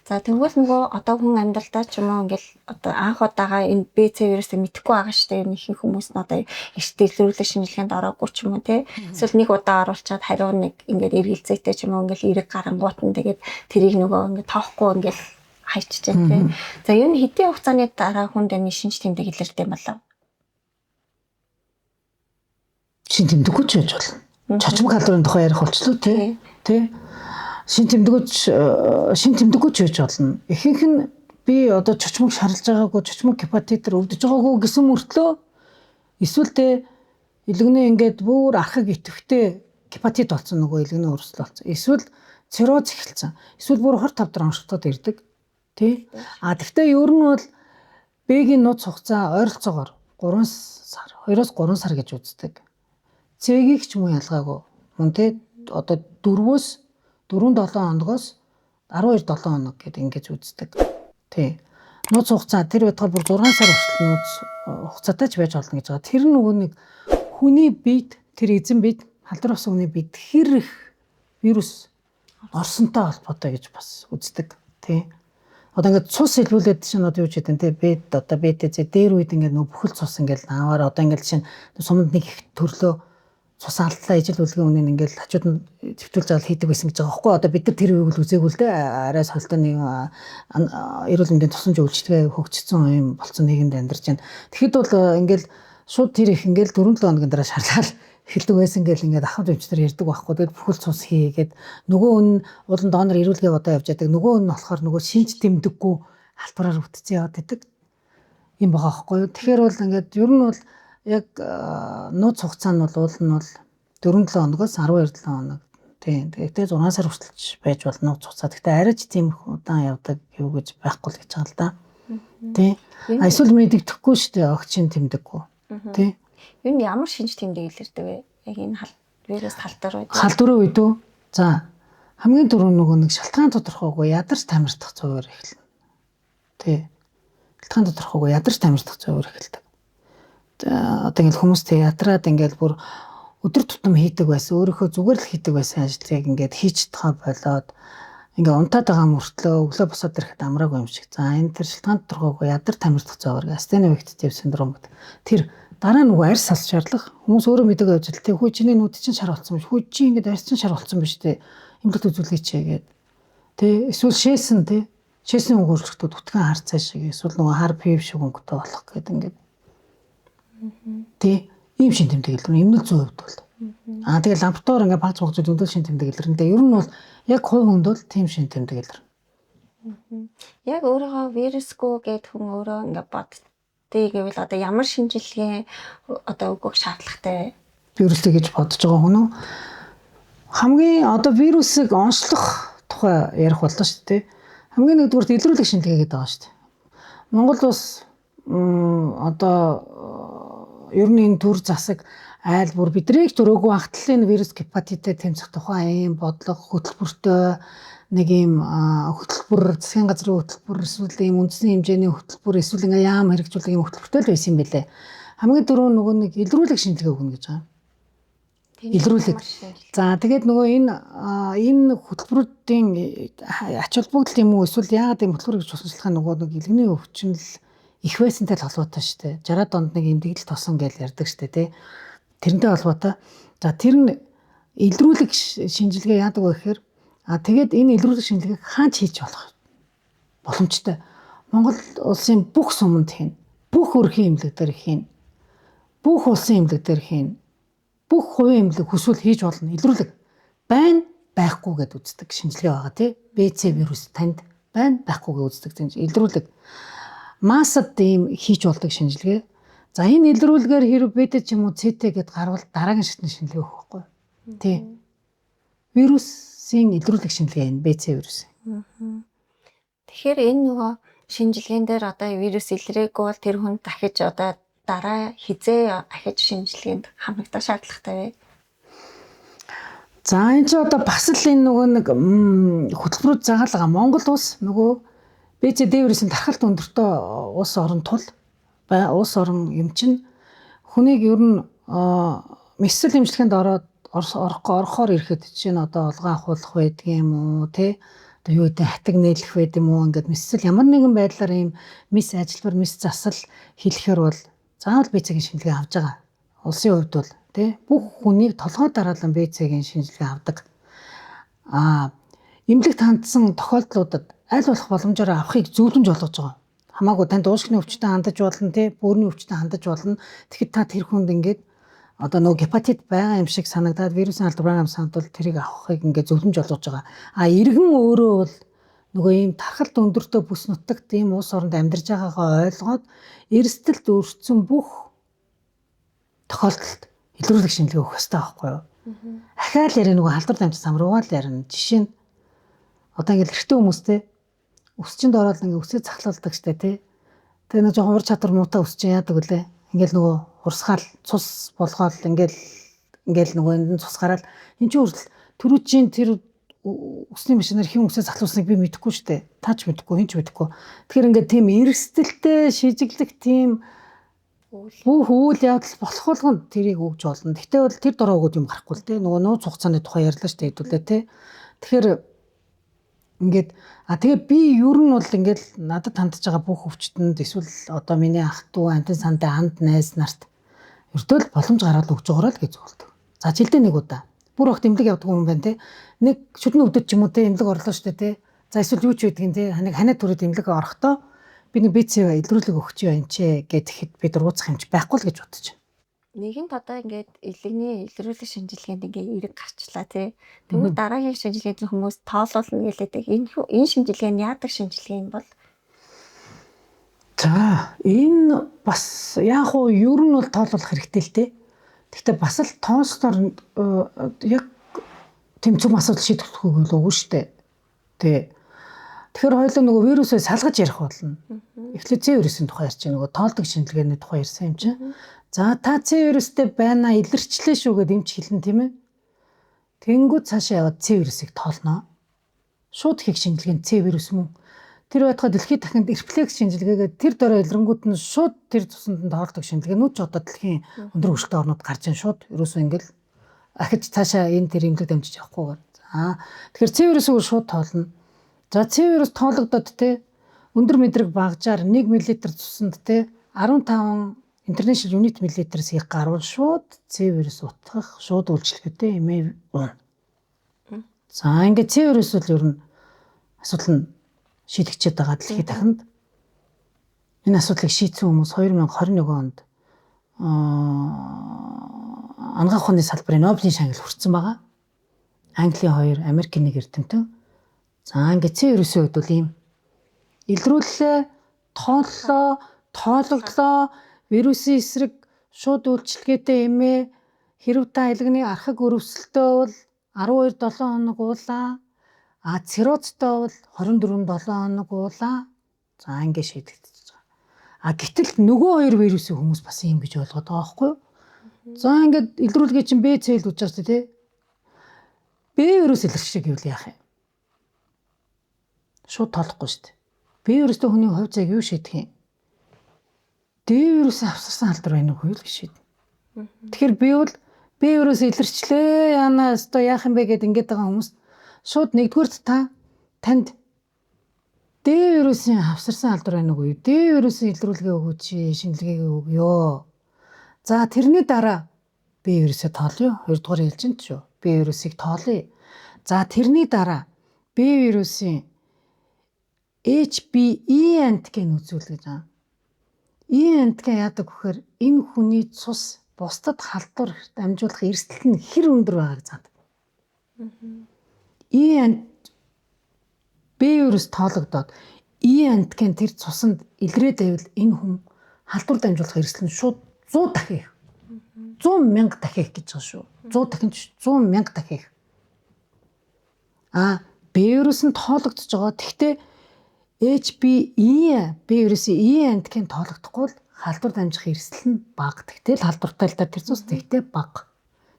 За тэгвэл нөгөө одоо хүн амьдралдаа ч юм уу ингээл одоо анх удаага энэ БЦ вирусыг мэдэхгүй байгаа шүү дээ. Ихэнх хүмүүс нь одоо эрт илрүүлэх шинжилгээнд ороогүй ч юм уу те. Эсвэл нэг удаа оруулчаад хариу нэг ингээд эргэлзээтэй ч юм уу ингээл эрэг гарангуут нь тэгээд тэрийг нөгөө ингээд тоохгүй ингээл хайчжээ те. За ер нь хэдийн хугацааны дараа хүнд энэ шинж тэмдэг илэрдэг юм болов? Шин тэмдэггүй ч байж болно. Чочмог халдварын тухай ярих болчлоо тий. Тэ. Шин тэмдэггүй шин тэмдэггүй ч байж болно. Ихэнх нь би одоо чочмог шарлж байгаагүй, чочмог гепатитээр өвдөж байгаагүй гэсэн мөртлөө эсвэл тэ илэгний ингээд бүр архаг идэвхтэй гепатит болсон, нөгөө илэгний өрсөл болсон. Эсвэл цирроз эхэлсэн. Эсвэл бүр хор тавдар онцлогдоод ирдэг. Тий. А тэгвэл ер нь бол Б-гийн нууц хугацаа ойролцоогоор 3 сар, 2-оос 3 сар гэж үздэг. Цэгийг ч мөн ялгаагүй. Мөн тэ одоо 4-өөс 4-7 хоногоос 12 7 хоног гэдэг ингэж үздэг. Тий. Нууц хугацаа тэр байтугай бүр 6 сар хүртэл нууц хугацаатай ч байж болно гэж байгаа. Тэр нөгөө нэг хүний биед, тэр эзэн биед, халдвар болсон хүний биед хэр их вирус орсонтой холбоотой гэж бас үздэг. Тий. Одоо ингээд цус илрүүлээд чинь одоо юу ч гэдэг те бед одоо БТЦ дээр үед ингээд нөгөө бүхэл цус ингээд аваар одоо ингээд чинь суманд нэг их төрлөө цус алдлаа ижил үлгийн үнэн ингээд хажууд нь зэвтүүлж авал хийдэг байсан гэж байгаа байхгүй. Одоо бид нар тэр үеийг л үзээгүй л дээ. Арай сольтой нэг эрүүл мэндийн тусламж үйлчилгээ хөгжсөн юм болцсон нийгэмд амьдарч байна. Тэгэхэд бол ингээд шууд тэр их ингээд 4-7 хоногийн дараа шарлаад эхэлдэг байсан гэл ингээд ахад эмчтэр ярьдаг байхгүй. Тэгээд бүхэл цус хийгээд нөгөө өн уулын донор эрүүлгээ одоо явж яадаг. Нөгөө өн нь болохоор нөгөө шинж тэмдэггүй халдвараар үтцэн яваад идэг юм байгаа байхгүй юу. Тэгэхээр бол ингээд ер нь бол яг нууц хугацаа нь бол уул нь бол 4-7 хоногоос 12-7 хоног. Тийм. Тэгтээ 6 сар хүртэлж байж бол нууц хугацаа. Тэгтээ арайч тийм их удаан явдаг юу гэж байхгүй л гэж байгаа л да. Тийм. А эсвэл мэдэгдэхгүй шүү дээ. Огчин тэмдэггүй. Тийм. Ер нь ямар шинж тэмдэг илэрдэг вэ? Яг энэ вирус халдвар үед. Халдварын үед үү? За хамгийн түрүү нөгөө нэг шалтгаан тодорхойгүй ядарч тамирдах зуур эхэлнэ. Тий. Шалтгаан тодорхойгүй ядарч тамирдах зуур эхэлдэг. Одоо ингээл хүмүүс тэг ядраад ингээл бүр өдөр тутам хийдэг байсан, өөрийнхөө зүгээр л хийдэг байсан ажлыг ингээд хийж чадхаа болоод ингээ унтаад байгаа мөртлөө өглөө босоод ирэхэд амраагүй юм шиг. За энэ тэр шалтгаан тодорхойгүй ядар тамирдах зовор астеновегетатив синдром гэдэг. Тэр дараа нөгөө арьс алс шаарлах хүмүүс өөрөө мэдэг явж л тэг хүү чиний нүд чинь шар болсон биш. Хүү чи ингээд арьс чинь шар болсон биш те. Эмгэлт үзүүлгээч гээд. Тэ эсвэл шээсэн тэ. Шээсэн өнгө өөрчлөлтүүд үтгэн хар цай шиг эсвэл нөгөө хар пив шиг өнгөтэй болох гэдэг ингээд. Тэ ийм шин тэмдэг илэрнэ. Эмнэл зүйн хувьд бол. Аа тэгээ лаборатори ингээ пац багц зөндөл шин тэмдэг илэрнэ. Тэгээ ер нь бол яг хувь хүнд бол тийм шин тэмдэг илэрнэ. Яг өөрийгөө вирусгүй гэд хүн өөрөө ингээ боддгийг гэвэл одоо ямар шинжилгээ одоо өгөх шаардлагатай вэ? Вирустэй гэж бодож байгаа хүн үү? Хамгийн одоо вирусыг онцлох тухай ярих боллоо шүү дээ. Хамгийн нэгдүгüрт илрүүлэх шинжилгээ гэдэг байгаа шүү дээ. Монгол улс одоо ер нь энэ төр засаг айл бүр биднийг төрөөгүй анхтлын вирус гепатитээ тэмцэх тухай ийм бодлого хөтөлбөртэй нэг ийм хөтөлбөр, засгийн газрын хөтөлбөр, эсвэл ийм үндэсний хэмжээний хөтөлбөр, эсвэл ингээ яам хэрэгжүүлэх ийм хөтөлбөртэй л байсан юм билээ. Хамгийн түрүү нөгөө нэг илрүүлэх шинжилгээ өгнө гэж байгаа. Илрүүлэг. За тэгээд нөгөө энэ хөтөлбөрүүдийн ач холбогдол юм уу эсвэл яагаад ийм хөтөлбөр гэж тусламжлах нөгөө нэг илгэний өвчин л их байсантай л холбоотой шүү дээ. 60-аад онд нэг эмдэгдэл тосон гэж ярьдаг шүү дээ, тий. Тэрнтэй холбоотой. За тэр нь илрүүлэг шинжилгээ яадаг вэ гэхээр тэгээд энэ илрүүлэг шинжилгээг хаач хийж болох боломжтой. Монгол улсын бүх суманд хийн. Бүх өрхийн эмнэлэг дээр хийн. Бүх улсын эмнэлэг дээр хийн. Бүх хувийн эмнэлэг хүсвэл хийж болно. Илрүүлэг байна, байхгүй гэд үздэг шинжилгээ байгаа тий. БЦ вирус танд байна, байхгүй гэж үздэг. Илрүүлэг массад ийм хийж болдог шинжилгээ. За энэ илрүүлгээр хэрэг бета ч юм уу ЦТ гэд гарвал дараагийн шатны шинжилгээ өгөх байхгүй. Тий. Вирусын илрүүлэх шинжилгээ энэ БЦ вирус. Тэгэхээр энэ нөгөө шинжилгээн дээр одоо вирус илрээгүй бол тэр хүн дахиж одоо дараа хизээ ахиж шинжилгээнд хамрагдах шаардлагатай вэ? За энэ ч одоо бас л энэ нөгөө нэг хөтөлбөрүүд загаалгаа Монгол улс нөгөө БЦ Д вирусын тархалт өндөртөө улс орон тул улс орон юм чинь хүнийг ер нь мэсэл эмчилгээнд ороод орохоор ирэхэд чинь одоо олгон ахуулах байдаг юм уу те, одоо юу гэдэг хатаг нээлэх байд юм уу, ингээд мэсэл ямар нэгэн байдлаар ийм мис ажилбар мис засал хийлэхээр бол заавал БЦ-гийн шинжилгээ авч байгаа. Улсын хувьд бол тий бүх хүнийг толгой дараалан БЦ-гийн шинжилгээ авдаг. Эмнэлэгт хандсан тохиолдлуудад аль болох боломжоор авахыг зөвлөмж олгож байгаа. Хамаагүй танд уушгины өвчтөй хандаж болно тий, бөөрийн өвчтөй хандаж болно. Тэгэхэд та тэр хүнд ингээд одоо нөгөө гепатит байгаа юм шиг санагдаад вирусын алдар байгаа юм санагдвал тэрийг авахыг ингээд зөвлөмж олгож байгаа. Иргэн өөрөө бол нөгөө ийм тархалт өндөртөө бүс нутагт ийм улс оронд амьдарч байгаагаа ойлгоод эрсдэлд өртсөн бүх тохиолдолд илрүүлэх шинжилгээ өгөх ёстой байхгүй юу? Ахаал яриа нөгөө халдвар дамжсан зам руугаа л ярина. Жишээ нь одоо ингээд эрэгтэй хүмүүстэй өсчөнд ороод ингээд өсөө цахлуулдаг штэ тий. Тэгээ нэг жоохон ур чадвар муутай өсчин яадаг үлээ. Ингээл нөгөө хурсгаал цус болгоол ингээл нөгөө энд нь цус гараал энэ чинь хүртэл түрүүчийн тэр өсний машинаар хэн өсөө залхуулсныг би мэдэхгүй штэ. Та ч мэдэхгүй, хэн ч мэдэхгүй. Тэгэхээр ингээд тийм эрсдэлтэй шижиглэх тийм бүх үйл явдал болох болгонд тэрийг өгж болно. Гэтэ бол тэр дороо өгөөд юм гарахгүй л те. Нөгөө нууц хугацааны тухай ярьлаа штэ хэдүүлээ те. Тэгэхээр ингээд тэгээ би ер нь бол ингээд надад хандж байгаа бүх өвчтөнд эсвэл одоо миний ах トゥ амтан сандаа анд найз нарт ердөө л боломж гаргаад өгч байгаарай л гэж зөвлөдөг. За жилдээ нэг удаа. Бүр огт эмнэлэг явдаг юм байна те. Нэг шүдэн өвдөд ч юм уу те эмнэлэг орлоо штэ те. За эсвэл юу ч байдгийг те. Ханаг ханаа түрээд эмнэлэг орохдоо би нэг БЦ илрүүлэг өгч юм чи гэхэд би дургуутсах юм чи байхгүй л гэж бодож. Нэгэнт одоо ингээд элэгний илрүүлэх шинжилгээнд ингээд эрэг гарчлаа тий. Тэгвэл дараагийн шинжилгээнд хүмүүс тоолуулна гэлээдэг. Энэ шинжилгээ нь яадаг шинжилгээ юм бол? За энэ бас яг уу ер нь бол тоолуулах хэрэгтэй л тий. Гэхдээ бас л тоолсноор яг тийм цөм асуудал шийдэхгүй бол үгүй шүү дээ. Тий. Тэгэхээр хоёулаа нөгөө вирусээ салгаж ярих болно. Эхлээд С вирусын тухай ярьж байгаа, нөгөө тоолдог шинжилгээний тухай ярьсан юм чинь. За та С вирустэй байна илэрчлээ шүү гэд эмч хэлнэ тийм ээ. Тэнгүүд цаашаа яваад С вирусыг тоолно. Шууд хийх шинжилгээ нь С вирус мөн. Тэр байтугай дэлхийд дахинд эрплекс шинжилгээгээд тэр дорой илрэнгүүд нь шууд тэр цуснд нь тоолдог шинжилгээнүүд ч одоо дэлхийн өндөр хөгжилтэй орнууд гарч ин шууд ерөөсөө ингээл ахиж цаашаа энэ тэр эмнэлэг дамжиж явахгүйгээр. За тэгэхээр С вирусыг шууд тоолно. За С вирус тоологдоод те өндөр мэдрэг багжаар 1 мл цуснд те 15 international unit миллилитрээс их гарвал шууд С вирус утгах шууд үйлчлэгээтэй эмээ уuna. За ингээд С вирус бол ер нь асуудал нь шийдэгчээд байгаа дэлхийд дахинд. Энэ асуудлыг шийдсэн хүмүүс 2021 онд анагаах ухааны салбарын Нобелийн шагнал хүртсэн байгаа. Английн 2, Америкийн 1 эрдэмтэн. За ингээд С вирусын хувьд бол ийм илрүүллээ, тооллоо, тоологдлоо, вирусын эсрэг шууд үйлчилгээтэй эмээ хэрв та элэгний архаг өрөвсөлтөө бол 12-7 хоног уулаа. Циррозтой бол 24-7 хоног уулаа. За ингээд шийдэгдэж байгаа. Гэтэл нөгөө хоёр вирусыг хүмүүс бас ийм гэж ойлгоод байгаа байхгүй юу? За ингээд илрүүлгээ чинь Б, С л үжиж байгаа шүү дээ тий. Б вирус илэрчлээ гэвэл яах юм? Шууд тоолохгүй шүү дээ. Б вирустэй хүний хувь зайг юу шийдэх юм? Д вирусын авсарсан алдар байна уу л гэж шийднэ. Тэгэхээр би бол Б вирус илэрчлээ яана өстой яах юм бэ гэд ингээд байгаа хүмүүс шууд нэгдүгüрт та танд Д вирусын авсарсан алдар байна уу? Д вирусын илрүүлгээ өгөөч, шинжилгээг өгөө. За тэрний дараа Б вирусээ тоолъё. Хоёрдугаар ээлжинд шүү. Б вирусыг тоолъё. За тэрний дараа Б вирусын HBe антиген үзүүл гэж байгаа. E антиген яадаг вэхээр энэ хүний цус бусдад халдвар дамжуулах эрсдэл нь хэр өндөр байгааг заадаг. E Б вирус тоологдоод E антиген тэр цусанд илрээд байвал энэ хүн Халдвар дамжуулах эрсдэл нь шууд 100 дахин их. 100 мянга дахин их гэж байгаа шүү. 100 дахин ч 100 мянга дахин их. А Б вирус нь тоологдож байгаа. Тэгвэл HBE Б вирусын E антиген тоологдохгүй бол халдвар дамжих эрсдэл нь бага. Тэгтэл халдвартай л да тэр зүс тэгтээ бага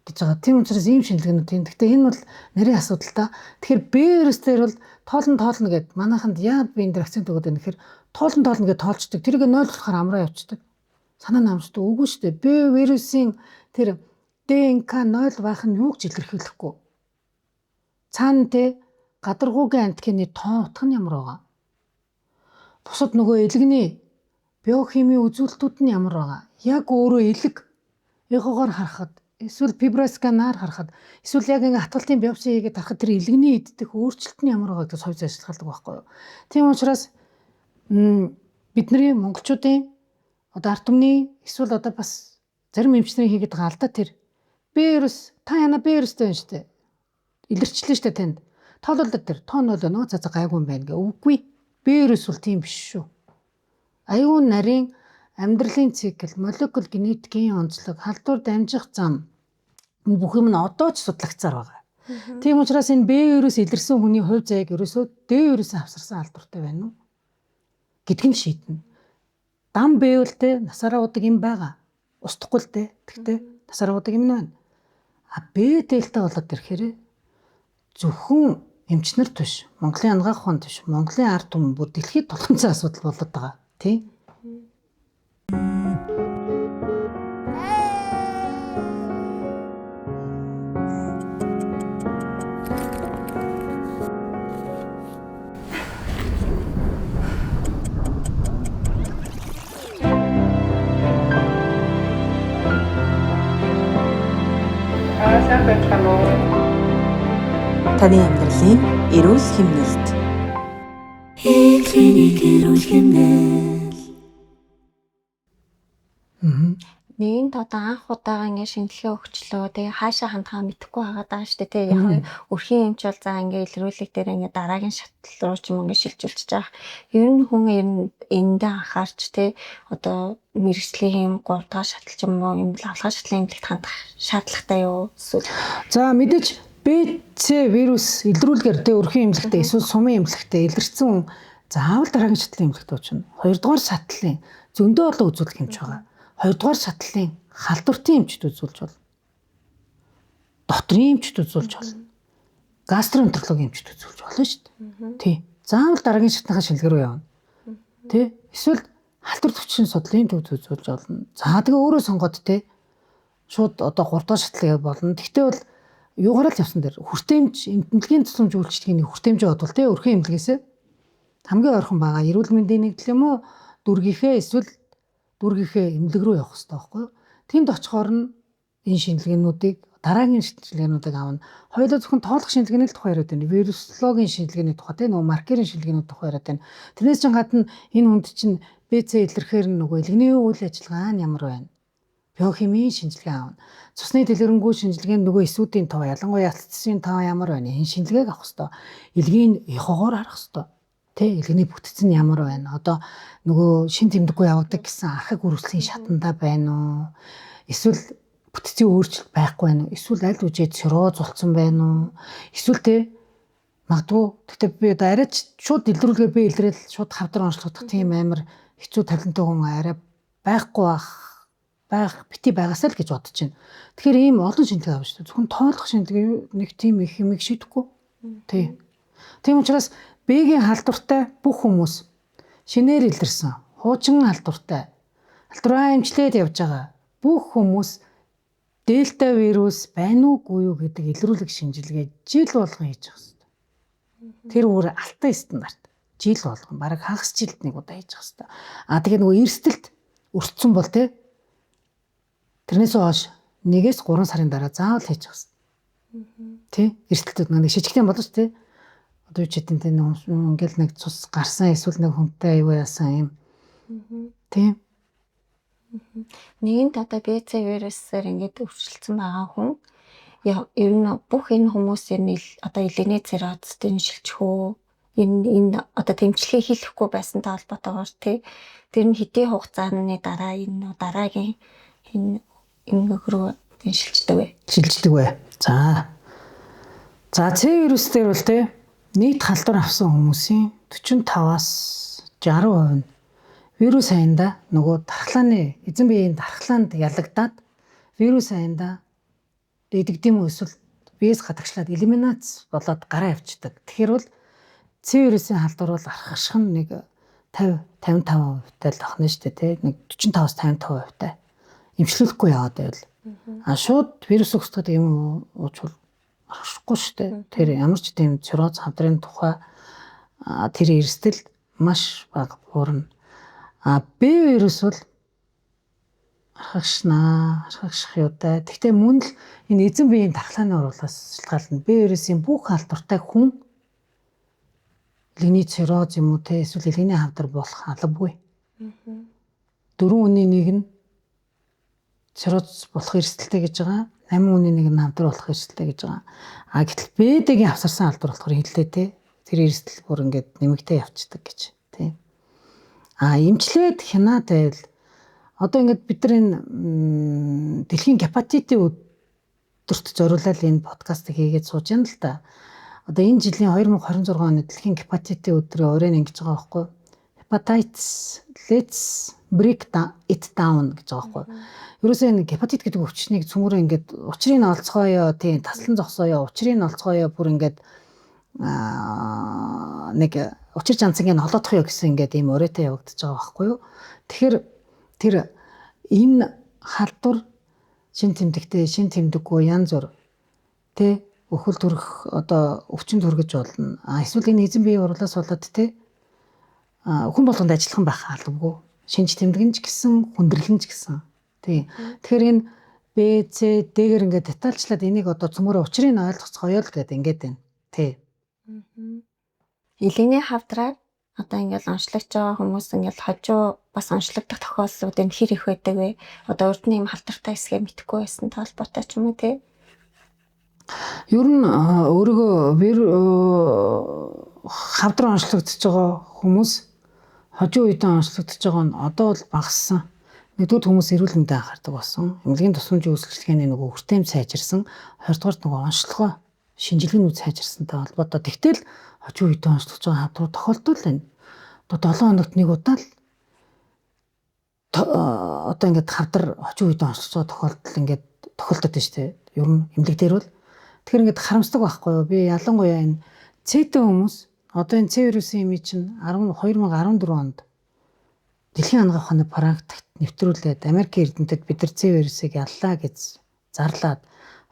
гэж байгаа. Тийм учраас ийм шинжилгээнүүд тийм. Гэхдээ энэ бол нарийн асуудал та. Тэгэхээр Б вирус дээр бол тоолно тоолно гэд манайханд яагаад би энэ дээр акцент өгöd байна гэхээр тоолно тоолно гэд тоолчдөг. Тэрийг 0 болохоор амраа явцдаг. Санаа намждаг. Үгүй шүү дээ. Б вирусын тэр ДНК 0 байх нь юу гэж илэрхийлэхгүй. Цаана те гадаргуугийн антигены тоон утга нь ямар байгаа? Бусад нөгөө элэгний биохимийн үзүүлэлтүүд нь ямар байгаа? Яг өөрөө элэг эхогоор харахад эсвэл фибросканаар харахад эсвэл яг ингээ хатгалтын биопси хийгээд харахад тэр элэгний иддэх өөрчлөлт нь ямар байгаа гэдгийг соёл ажилладаг байхгүй юу? Тийм учраас бидний монголчуудын одоо ард түмний эсвэл одоо бас зарим эмчнэрийн хийгээд байгаа алдаа тэр Б вирус та яна Б вирустай байна шүү дээ. Илэрчлээ шүү дээ танд. Тоололдог тэр тоо нөл нөө за за гайгүй юм байна гэ. Үгүй. Б вирус бол тийм биш шүү. Аюун нарийн амьдралын цикл, молекул генетикийн онцлог, халдвар дамжих зам бүх юм нь одоо ч судлагдсаар байгаа. Тийм учраас энэ Б вирус илэрсэн хүний хувь заяаг ерөөсөө Д вирусын авсарсан халдвартай байна уу гэдг нь шийднэ. Дам бэвэл те насаараа удаг юм байгаа. Устдахгүй л те. Тэгтээ насаараа удаг юм байна. А Б дельта болоод ирэхээр зөвхөн эмчнэрт биш, Монголын анагаах ухаанд биш, Монголын ард түмэн бүр дэлхийд тулгамдсан асуудал болоод байгаа. Тий? Сайн байцгаана уу? Таны амьдралын эрүүл хэмнэлт. Клиник эрүүл хэмнэл. Нэгэнт одоо анх удаага ингээ шинжилгээ өгчлөө. Тэгээ хаашаа хандхаа мэдэхгүй байгаад байгаа шүү дээ. Тэгээ яг өрхийн эмч бол за ингээ илрүүлэг дээр ингээ дараагийн шатал руу ч юм ингээ шилжүүлчихэж байгаа. Ер нь хүн ер нь эндээ анхаарч те одоо мэрэгжлийн юм 3 дахь шатал ч юм уу юм лавлгаа шатлын эмнэлэгт хандах шаардлагатай юу? Эсвэл За мэдээж Б, С вирус илрүүлгээр тэ өрхийн эмнэлэгтээ эсвэл сумын эмнэлэгтээ илэрсэн хүн заавал дараагийн шатлын эмнэлэгт очино. Хоёрдугаар шатлалын зөндөө олон үзүүлэх эмч байгаа. Хоёрдугаар шатлалын халдвартын эмчд үзүүлж болно. Дотрын эмчд үзүүлж болно. Гастроэнтерологийн эмчд үзүүлж болно шүү дээ. Тий. Заавал дараагийн шатныхаа шинжилгээ рүү явна. Тий. Эсвэл халдвар төвчин судлалын төвд үзүүлж болно. За тэгээ өөрөө сонгоод тэ шууд одоо 3 дахь шатлал болно. Тэгтээ бол юугаар л явсан дээр хүртээмж эмнэлгийн тусламж үйлчилгээний хүртээмжээ бодвол тэ өрхийн эмнэлгээсээ хамгийн ойрхон байгаа эрүүл мэндийн нэгдэл юм уу дүүргийнхээ эсвэл дүүргийнхээ эмнэлэг рүү явах хэрэгтэй байхгүй юу? Тэнд очихоор нь энэ шинжилгээнүүдийг дараагийн шинжилгээнүүдийг авна. Хоёулаа зөвхөн тоолох шинжилгээний л тухай яриад байна. Вирусологийн шинжилгээний тухай тийм нөгөө маркерийн шинжилгээний тухай яриад байна. Тэрнээс ч гадна энэ хүнд чинь БЦ илэрхээр нь нөгөө элэгний үйл ажиллагаа нь ямар байна? Биохимийн шинжилгээ авна. Цусны дэлгэрэнгүй шинжилгээнд нөгөө эсүүдийн тоо, ялангуяа ялцсын тоо ямар байна? Энэ шинжилгээг авах хэрэгтэй. Элгийн эхогоор харах хэрэгтэй. Тэ элгэний бүтэц нь ямар байна? Одоо нөгөө шин тэмдэггүй явагддаг гэсэн архаг үргэлжлийн шатанда байна уу? Эсвэл бүтцийн өөрчлөлт байхгүй байна уу? Эсвэл аль үжээ цирроз болсон байна уу? Эсвэл тэ магадгүй гэхдээ би одоо арай ч шууд илрүүлгээр би илрээл шууд хавдар онцлогдох тийм амар хэцүү талентай хүн арай байхгүй байх бити байгаасаа л гэж бодож байна. Тэгэхээр ийм олон шинжилгээ авна шүү дээ. Зөвхөн тоолох шинжилгээ нэг тийм их юмыг шийдэхгүй. Тий. Тийм учраас Б-гийн халдвартай бүх хүмүүс шинээр илэрсэн, хуучин халдвартай, халдвараа эмчлээд явж байгаа бүх хүмүүс дельта вирус байна уугүй юу гэдэг илрүүлэг шинжилгээ жил болгон хийж явах хэрэгтэй. Тэр өөр алтан стандарт. Жил болгон бараг хагас жилд нэг удаа хийж явах хэрэгтэй. А тэгээ нөгөө эрсдэлт өртсөн бол те тэрнээс хойш 1-ээс 3 сарын дараа заавал хийж явах хэрэгтэй. Тэ эрсдэлтүүд нэг шижигтэй болов ч те одоо юу ч гэдэг нь ингээл нэг цус гарсан эсвэл нэг хүнтэй аюу яасан юм. Тийм. Нэгэнт одоо БЦ вирусээр ингээд өвчлөлдсөн байгаа хүн ер нь бүх энэ хүмүүс ер нь одоо элэгний циррозтын шилжих үү? Энэ одоо тэмцлэгээ хийхгүй байсантай холбоотойгоор тий тэр нь хэдийн хугацааны дараа энэ дараагийн энэ эмгэг рүү шилждэг вэ? Шилждэг вэ. За. За С вирус дээр бол тий нийт халдвар авсан хүмүүсийн 45-аас 60% нь вирус аяндаа нөгөө дархлааны эзэн биеийн дархлаанд ялагдаад вирус аяндаа идэгдэм үү эсвэл биес гадагшлаад элиминац болоод гараа явчихдаг. Тэгэхээр бол С вирусын халдвар бол архаших нь нэг 50 55% тай л ахна шүү дээ тий. Нэг 45-аас 55% тай. Эмчлүүлэхгүй яваад байвал. А шууд вирус өгсдөг юм уучвал архашихгүй шүү дээ. Тэр ямар ч тийм цирроз хавдрын тухай тэр эрсдэл маш бага буурна. А Б вирус бол архагшнаа, архагших юутай. Гэхдээ мөн л энэ эзэн биеийн дархлааны уруулаас шалтгаална. Б вирусын бүх халдвартай хүн элэгний цирроз юм уу те эсвэл элэгний хавдар болох албагүй. 4 үний нэг нь цирроз болох эрсдэлтэй гэж байгаа. 8 үний нэг нь хавдар болох эрсдэлтэй гэж байгаа. А гэтэл Б-дэгийн авсарсан халдвар болохоор хэллээ те. Тэр эрсдэл бүр ингээд нэмэгдээ явцдаг гэж тий. А эмчлээд хянаад байвал одоо ингээд бид нар энэ дэлхийн гепатитын өдөрт зориулаад энэ подкастыг хийгээд сууж байна л да. Одоо энэ жилийн 2026 оны дэлхийн гепатитын өдрийн оройн ингэж байгаа байхгүй. Hepatitis let's break it down гэж байгаа байхгүй. Ерөөсөө энэ гепатит гэдэг өвчнийг цөмөрөө ингээд учрыг нь олцгоё, тийм таслан зогсооё, учрыг нь олцгоё бүр ингээд нэг учир жанцанг нь холоодох ёо гэсэн ингээд ийм оройтой явагдаж байгаа байхгүй юу. Тэгэхээр тэр энэ халдвар шин тэмдэгтэй, шин тэмдэггүй янз бүр тэ өхөл төрөх одоо өвчин төргөж болно. А эсвэл энэ эзэн биеийн урлаас болоод тэ хүн болгонд ажиллахан байх албагүй. Шинж тэмдэг нь ч гэсэн хүндрэл нь ч гэсэн. Тий. Тэгэхээр энэ Б, С, Д-гээр ингээд детальчлаад энийг одоо цөмөрөө учрыг нь ойлгоцгоё л гэдэг ингээд байна. Тий. Элэгний хавдраар одоо ингээл онцлогч байгаа хүмүүс ингээл хожуу бас онцлогдох тохиолдлууд энэ хэр их байдаг вэ? Одоо урд нь юм халдвартай хэсгээ мэдэхгүй байсан холбоотой ч юм уу тий? Ер нь өөрийгөө хавдар онцлогдож байгаа хүмүүс хожуу үедээ онцлогдож байгаа нь одоо бол багассан. Нэгдүгээр хүмүүс эрүүл мэндэд анхаардаг болсон. Эмнэлгийн тусламжийн үйлчилгээний нөгөө хүртээмж сайжирсан. Хоёрдугаар нөгөө онцлогоо шинжилгээний сайжирсантай холбоотой. Тэгтэл хожуу үедээ онцлогдож байгаа хавдар тохиолдол байна. Одоо 7 хоногт нэг удаа л одоо ингээд хавдар хожуу үедээ онцлогдож байгаа тохиолдол ингээд тохиолдод байна шүү дээ. Ер нь эмнэлэг дээр бол тэгэхээр ингээд харамсдаг байхгүй юу? Би ялангуяа энэ С-тэй хүмүүс одоо энэ С вирусын эми чинь 2014 онд Дэлхийн анагаах ухааны практикт нэвтрүүлээд Америкийн эрдэмтэд бид нар С вирусыг яллаа гэж зарлаад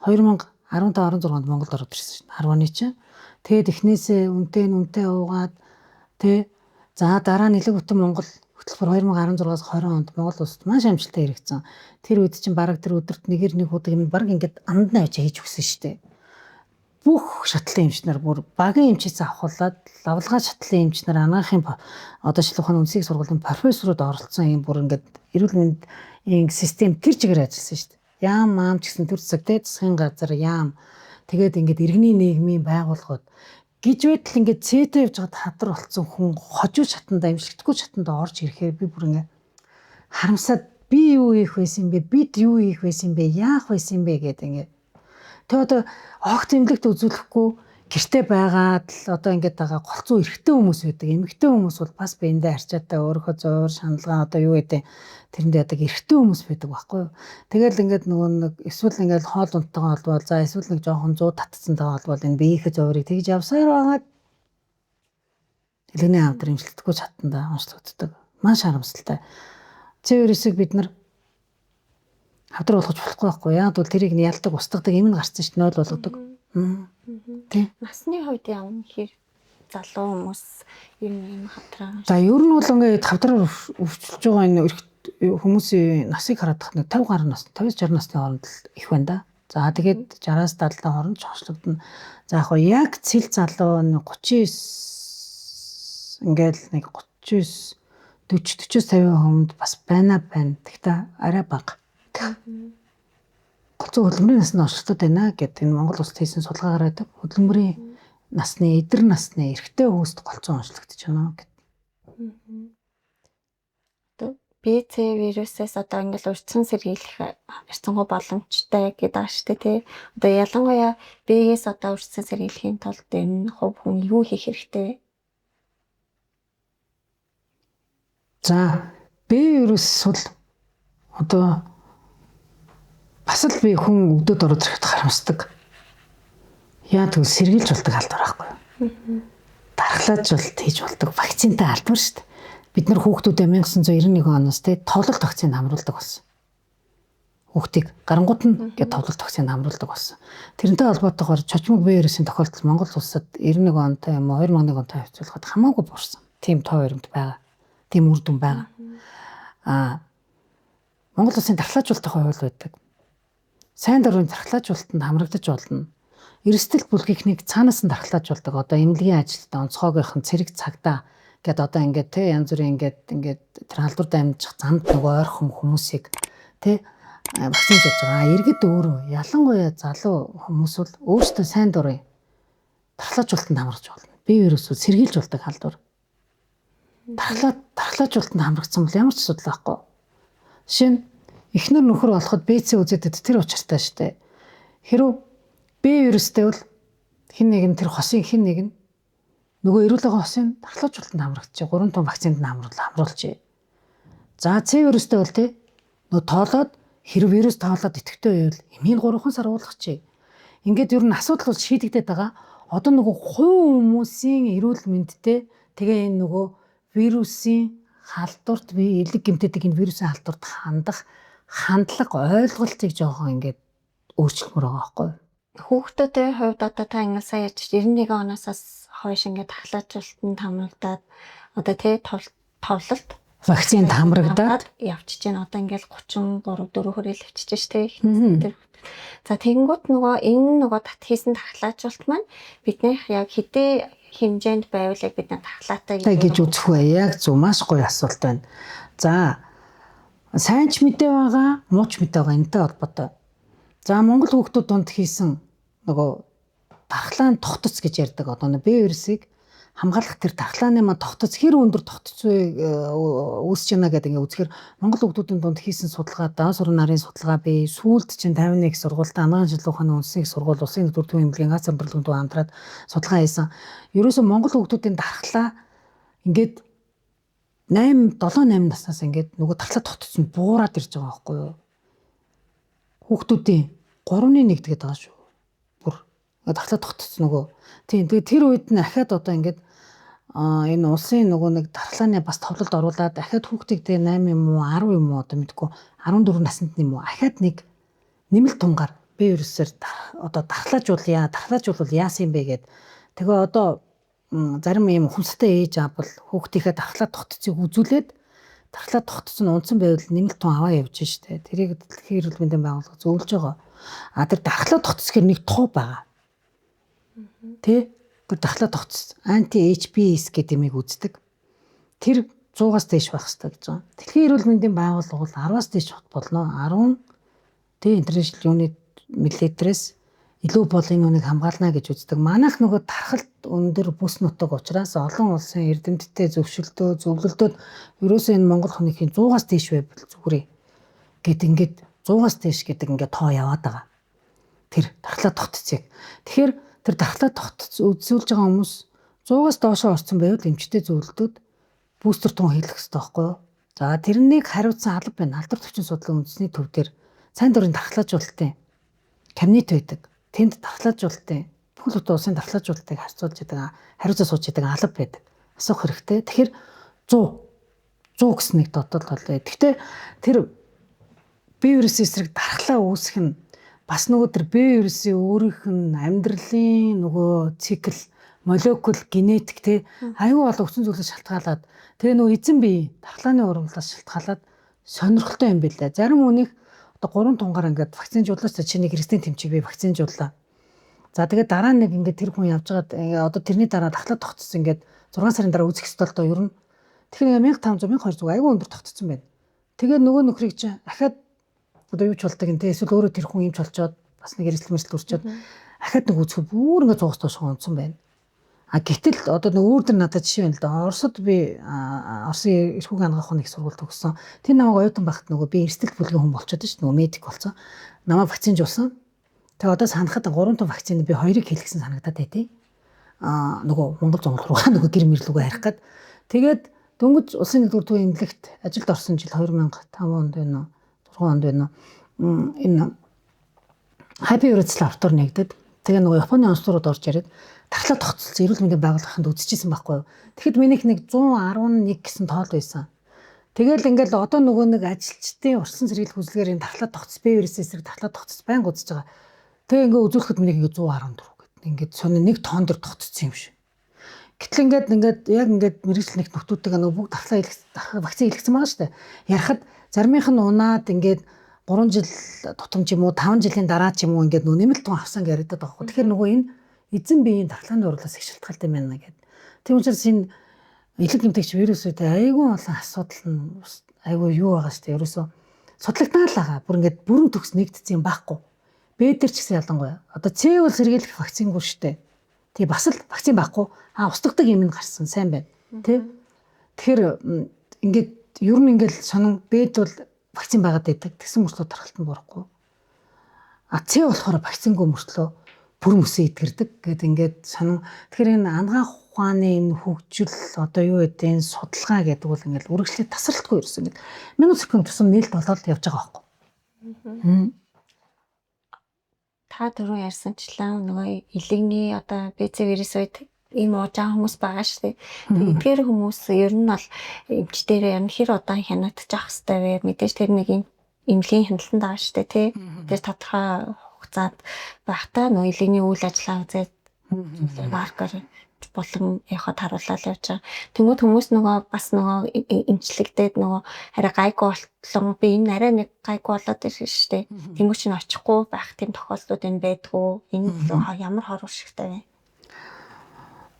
2015 16 онд Монголд ороод ирсэн шин 10 оны чинь. Тэгээд эхнээсээ үнэтэй нь үнэтэй уугаад тэ за дараа нь нэлэг бүтэн Монгол хөтөлбөр 2016-аас 20 онд Монгол улсад маш амжилттай хэрэгцсэн. Тэр үед чинь бараг тэр өдөрт нэгээр нэг удаг юм бараг ингээд анд нь авч хийж өгсөн шүү дээ. Бүх шатлын эмч нар бүр багийн эмчээс авахуулаад лавлгаа шатлын эмч нар анагаахын одоо шинжилгээ ухааны үндэсний сургуулийн профессорууд оролцсон юм бүр ингээд эрүүл мэндийн систем тэр чигээр ажилласан шүү дээ. Яам маам ч гэсэн төр засаг те засгийн газар яам тэгээд ингээд иргэний нийгмийн байгууллагууд гэж байтал ингээд цээтэй явж байгаад хадар болцсон хүн хожуу шатанда эмчлэгдэхгүй шатанда орж ирэхээр би бүр ингээд харамсаад би юу хийх байсан бэ, бид юу хийх байсан бэ, яах байсан бэ гэдэг ингээд. Тэгээ одоо огт эмнэлэгт үзүүлэхгүй гэрте байгаад л одоо ингээд байгаа голцоо эрэгтэй хүмүүс байдаг. Эмэгтэй хүмүүс бол бас биендээ арчаатай өөрийнхөө зуур шаналгаа одоо юу гэдэг тэрэндээ ядаг эрэгтэй хүмүүс байдаг байхгүй юу. Тэгэл ингээд нөгөө нэг эсвэл ингээд хоол унттайгаа холбоол за эсвэл нэг жоохон зуу татцсантайгаа холбоол энэ биеийнхээ зуурыг тэгж явсаар байгаад элэгний хавдар эмчлэгдэхгүй чатанда онцлогддог. Маш харамсалтай. С вирусыг бид нар хавдар болгож болохгүй байхгүй яа. Тэгвэл тэрийг нь ялдаг, устгадаг юм нь гарсан шүү дээ, 0 болгодог. Тий. Насны хувьд ямар хэр залуу хүмүүс ер нь ийм хавдраа. За ер нь бол ингээд хавдраар өвчлөж байгаа энэ хүмүүсийн насыг хараад тах нэг 50 гаруй нас, 50-60 насны хооронд л их байна да. За тэгээд 60-аас 70-ын хооронд ч хослогдно. За яг яг цэл залуу 39 ингээд нэг 39 40 40-50 хүнд бас байна байна. Тэгтээ арай бага. Голцоо хөдөлмөрийн насанд оршилтод байна гэдэг энэ Монгол улсад хийсэн судалгаагаар байдаг. Хөдөлмөрийн насны, эдэр насны эрэгтэй хүмүүст голцон онцлогдож байна гэд. Одоо Б, С вирусээс одоо ингээл урьдчилан сэргийлэх харьцангуй боломжтой гэдэг байгаа шүү дээ, тий. Одоо ялангуяа Б-гээс одоо урьдчилан сэргийлэхийн тулд энэ хувь хүн юу хийх хэрэгтэй вэ? За, Б вирус бол одоо бас л би хүн өвдөд ороод ирэхэд харамсдаг. Яа тэгвэл сэргийлж болдог алдар байхгүй юу? Дархлааж бол хийж болдог вакцинтай албар шүү дээ. Бид нар хүүхдүүдэд 1991 оноос те товлолт вакцины хамруулдаг болсон. Хүүхдийг гарангууд нь ингээд товлолт вакцины хамруулдаг болсон. Тэрнтэй холбоотойгоор чочмог Б вирусын тохиолдол Монгол улсад 91 онтой юм уу 2001 онтой харьцуулахад хамаагүй буурсан. Тийм тоо баримт байгаа. Тийм үр дүн байгаа. Монгол улсын дархлаажуулалтын хууль байдаг. Сайн дурын дархлаажуулалтанд хамрагдаж болно. Эрсдэл бүлгийнхнийг цаанаас нь дархлаажуулдаг. Одоо эмнэлгийн ажилтнаа онцгойгийнх нь цэрэг цагдаа гэд одоо ингээд те янз бүрийн ингээд тэр халдварт амжих замд нөгөө ойрхон хүмүүсийг те вакцинжуулж байгаа. Иргэд өөрөө ялангуяа залуу хүмүүс бол өөрсдөө сайн дурын дархлаажуулалтанд хамрагдаж болно. Б вирусүүд сэргийлж болдог халдвар. Дархлаажуулалтанд хамрагдсан бол ямар ч асуудал байхгүй. Жишээ нь эхнэр нөхөр болоход БЦ үзэдэд тэр учиртай штэ. Хэрв Б вирустэй бол хэн нэг нь тэр хосын хэн нэг нь нөгөө эрүүл байгаа хосын дархлаажуулалтанд хамрагдчих. 3 том вакцинд нь хамруулчих. За С вирустэй бол тэ нөгөө тоолоод хэрв вирус тоолоод идэвхтэй байвал эмийн 3 сар уулгачих. Ингээд ер нь асуудал бол шийдэгдээд байгаа. Одоо нөгөө хувь хүмүүсийн эрүүл мэндтэй тэгээ энэ нөгөө вирусын халдварт би элэг гэмтээдэг энэ вирусын халдварт хандах хандлага ойлголтыг жоохон ингээд өөрчлөмөр байгаа байхгүй юу? Хүүхдүүдийн хувьд одоо та ингээд сайн ярьж 91 оноос хойш ингээд дархлаажуулалтанд хамрагдаад одоо тий товлолт вакцинд хамрагдаад явчихж байна. Одоо ингээд 33 4 хүрэл явчихж ш тий. Тэр. За тэгэнгүүт нөгөө энэ нөгөө тат хийсэн дархлаажуулалт маань биднийх яг хэдий хэмжээнд байвал яг бид нар дархлаатай гэж үзэх вэ? Яг зөв, маш гоё асуулт байна. За сайн ч мэдээ байгаа, муу ч мэдээ байгаа энэтэй холбоотой. За Монгол хүүхдүүд дунд хийсэн нөгөө дархлаан тогтоц гэж ярьдаг. Одоо Б вирусыг хамгаалах тэр дархлааны маань тогтоц хэр өндөр тогтоц үүсэж байна гэдэг ингээ үзэхээр Монгол хүүхдүүдийн дунд хийсэн судалгаа, даан суран нарын судалгаа би сүүлд чинь 51 сургуультай Анагаан шинжилгээ ухааны үндэсний их сургууль, улсын нэгдүгээр төвийн эмнэлгийн гац өндөрлөгийн төв хамтраад судалгаа хийсэн. Ерөөсөө Монгол хүүхдүүдийн дархлаа ингээд 8 7 8 наснаас ингээд нөгөө дархлаа тогтоц нь буураад ирж байгаа байхгүй юу? Хүүхдүүдийн 3.1 гэдэг байгаа шүү. Бүр дархлаа тогтоц нөгөө. Тийм тэгээ тэр үед нь ахаад одоо ингээд энэ улсын нөгөө нэг дархлааны бас товлолд оруулаад ахаад хүүхдийг тэгээ 8 юм уу 10 юм уу одоо мэдгүй 14 наснд юм уу ахаад нэг нэмэлт тунгаар Б вирусээр одоо дархлаажуулъя, дархлаажуулвал яасан юм бэ гэд. Тэгээ одоо зарим ийм ухамсартай ээж аав бол хүүхдийнхээ дархлаа тогтцыг үзүүлээд дархлаа тогтц нь унтсан байвал нэмэлт тун аваа явж штэ. Тэрийг дэлхийн эрүүл мэндийн байгууллага зөвлөж байгаа. А тэр дархлаа тогтц гэхэр нэг тоо байгаа. Тэ? Тэр дархлаа тогтц анти HBs гэдэг юмыг үздэг. Тэр 100-аас дээш байх хэрэгтэй гэж байгаа. Дэлхийн эрүүл мэндийн байгууллага бол 10-аас дээш болно. 10 тэ international unit миллилитрээс илүү бол энэ үнийг хамгаална гэж үздэг. Манайх нөгөө тархалт өндөр бүс нутаг учраас олон улсын эрдэмтдтэй зөвшөлдөө зөвлөлдөөд ерөөсөө энэ Монгол хүнийхээ 100-аас дээш байвал зүгээр гэд ингээд 100-аас дээш гэдэг ингээд тоо яваад байгаа. Тэр дархлаа тогтцыг. Тэгэхээр тэр дархлаа тогтц үзүүлж байгаа хүмүүс 100-аас доошоо орсон байвал эмчтэй зөвлөлдөөд бүүстер тун хийлгэх хэрэгтэй байхгүй юу? За тэрнийг хариуцсан алба байна. Алдар төвчин судлалын үндэсний төв дээр сайн дурын дархлаажуулалтын кабинет байдаг. Тэнд дархлаажуулалтын бүхэл бүтэн улсын дархлаажуулалтыг харьцуулж идэг, хариуцаа сууж идэг алба байдаг. Асуух хэрэгтэй. Тэгэхээр 100 гэсэн нэг додол болоо. Гэхдээ тэр Б вирусын эсрэг дархлаа үүсэх нь бас нөгөө тэр Б вирусын өөрийнх нь амьдралын нөгөө цикл, молекул, генетик те аюу олон хүчин зүйлээс шалтгаалаад тэгээ нөгөө эзэн бие дархлааны ургамлаас шалтгаалаад сонирхолтой юм билээ. Зарим хүнийх одоо 3 тунгаар ингээд вакцинжууллаа ч чи нэг хэрэгслийн тэмцгийг би вакцинжууллаа. За тэгээд дараа нэг ингээд тэр хүн явж байгаад одоо тэрний дараа дархлаа тогтсон ингээд 6 сарын дараа үзэх ёстой л доо ер нь. Тэгэхээр 1500 1200 аюу өндөр тогтсон байна. Тэгээд нөгөө нөхрийг чи ахаад одоо юу ч болдог юм те эсвэл өөрөө тэр хүн юмч болчоод бас нэг эрсдэл мэрсэл төрчөөд ахаад нэг үзэх бүр ингээд 100-аас доош унтсан байна. А гэтэл одоо нэг өөр дөр надад жишээ байна л да. Оросд би Оросын эрхүүг анагаах ухааны их сургууль төгссөн. Тэр намайг оюутан байхад нөгөө би эрсдэл бүлгийн хүн болчиход шүү дээ. Нөгөө медик болсон. Намайг вакцинжуулсан. Тэгээ одоо санахад 3 том вакцины би 2-ыг хийлгэсэн санагдаад байдیں۔ Нөгөө Монгол зонгол руугаа нөгөө гэр мэрлүүгээ харих гээд тэгээд дөнгөж улсын нэгдүгээр төвийн эмнэлэгт ажилд орсон жил 2005 онд байна уу 6 онд байна уу, энэ Happy Virus лаборатори нэгдэд. Тэгээ нөгөө Японы онцлогууд орж ирээд тархлаа тогтцолсон эрүүл мэндийн байгууллаганд үзчихсэн байхгүй юу. Тэгэхэд минийх нэг 111 гэсэн тоол байсан. Тэгэл ингээл одоо нөгөө нэг ажилчдын урьдчилан сэргийлэх үзлэгээр энэ тархлаа тогтц Б вирус эсрэг тархлаа тогтц байнга үзэж байгаа. Тэгээ ингээ үзүүлэхэд минийх ингээ 114 гэдэг. Ингээд сони нэг тоон дээр тогтцсон юм шиг. Гэтэл ингээд яг ингээд мэрэгжил нэг нөхдүүдтэйгээ нөгөө бүгд тархлаа илгэсэн, вакцин илгэсэн байгаа шүү дээ. Ярахад заримынх нь унаад ингээд 3 жил тутам ч юм уу 5 жилийн дараа ч юм уу ингээд нөгөө нэмэлт тун авсан гэж яриадаад байгаа байхгүй. Тэгэхээр нөгөө энэ эзэн биеийн тархлааны урлаас их шалтгаалтай юм байна гэдэг. Тийм учраас энэ элэг гэмтэгч вирусүүдээ айгүй олон асуудал нь айгүй юу байгаа шүү дээ. Ерөөсөө судлагдана л байгаа. Бүр ингээд бүрэн төгс нэгдсэн юм байхгүй. Б дээр ч гэсэн ялангуяа. Одоо С бол сэргийлэх вакцингүй шүү дээ. Тий, бас л вакцин байхгүй. А устгадаг юм нь гарсан, сайн байна. Тий. Тэгэхээр ингээд ер нь ингээд сонин Б-д бол вакцин байгаад байдаг. Тэгсэн мөртлөө тархалт нь буурахгүй. А С болохоор вакцингүй мөртлөө бүр мөсөн идгэрдэг гэд ингээд сонин. Тэгэхээр энэ анагаах ухааны энэ хөгжил одоо юу гэдэг энэ судалгаа гэдэг бол ингээд үргэлжлээ тасралтгүй ерөөсөн ингээд минут секунд тусам нээлт болоод явж байгаа байхгүй. Та түрүү ярьсанчлан нөгөө элэгний одоо БЦ вирус үед ийм ууж байгаа хүмүүс байгаа шүү дээ. Тэгэхээр хүмүүс ер нь бол эмч дээрээ ер нь хэр удаан хянагдчих хэрэгтэй вэ? Мэдээж тэр нэг юм эмнэлгийн хяналтанд байгаа шүү дээ, тий. Тэр тодорхой хугацаанд байхдаа нөгөө элэгний үйл ажиллагаа үзээд маркер болон яхад харуулаад явж байгаа. Тэнгүүд хүмүүс нөгөө бас нөгөө эмчлэгдээд нөгөө арай гайгүй болтлон би энэ арай нэг гайгүй болоод ирсэн шүү дээ. Тэнгүүд чинь очихгүй байх тийм тохиолдлууд энэ байдгүй. Энэ ямар хор уршигтай вэ?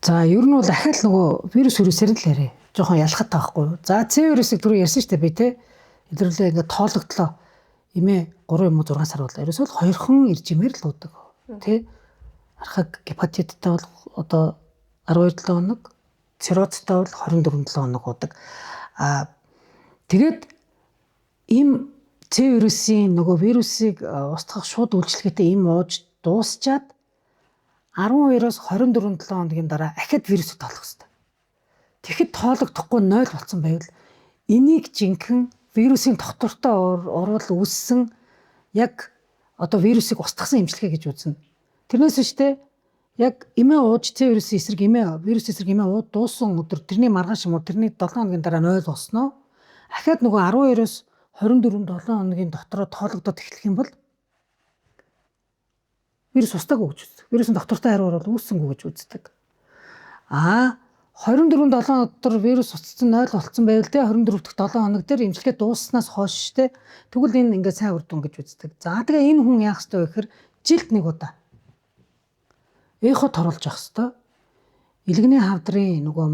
За ер нь бол ахаал нөгөө вирус вирусээр л яриа. Жохон ялахад таахгүй юу. За С вирусыг түрүү ярьсан шүү дээ би те. Илэрлээ ингээд тоологдлоо. Эмээ 3 юм уу 6 сар бол ерөөсөө л хоёрхан иржимээр л уудаг. Тэ. Архаг гепатиттай бол одоо 12 7 хоног, циррозтой бол 24 7 хоног уудаг. А тэгээд им С вирусын нөгөө вирусыг устгах шууд үйлчлэгээтэй им ууж дуусчаад 12-оос 24 7 хоногийн дараа ахиад вирусыг тоолох хэрэгтэй. Тэгэхэд тоологдохгүй 0 болсон байвал энийг жинхэнэ вирусын тогтвортой урвал үүссэн яг одоо вирусыг устгасан эмчилгээ гэж үзнэ. Тэрнээс биш те яг эмээ ууж С вирусын эсрэг эмээ вирус эсрэг эмээ ууд дууссан өдөр тэрний маргааш юм уу тэрний 7 хоногийн дараа 0 болсноо ахиад нөгөө 12-оос 24 7 хоногийн дотроо тоологдоод эхлэх юм бол вирус устаагүй гэж үздэг. Вирусын доктортой хариу бол үүссэнгүй гэж үздэг. А 24 7 дотор вирус устсан 0 болцсон байвал те 24 дахь 7 хоног дээр эмчилгээ дууссанаас хойш те тэгвэл энэ ингээд сайн үр дүн гэж үздэг. За тэгээ энэ хүн яах ёстой вэ гэхээр жилд нэг удаа эхо торуулж явах ёстой. Илгэний хавдрын нөгөө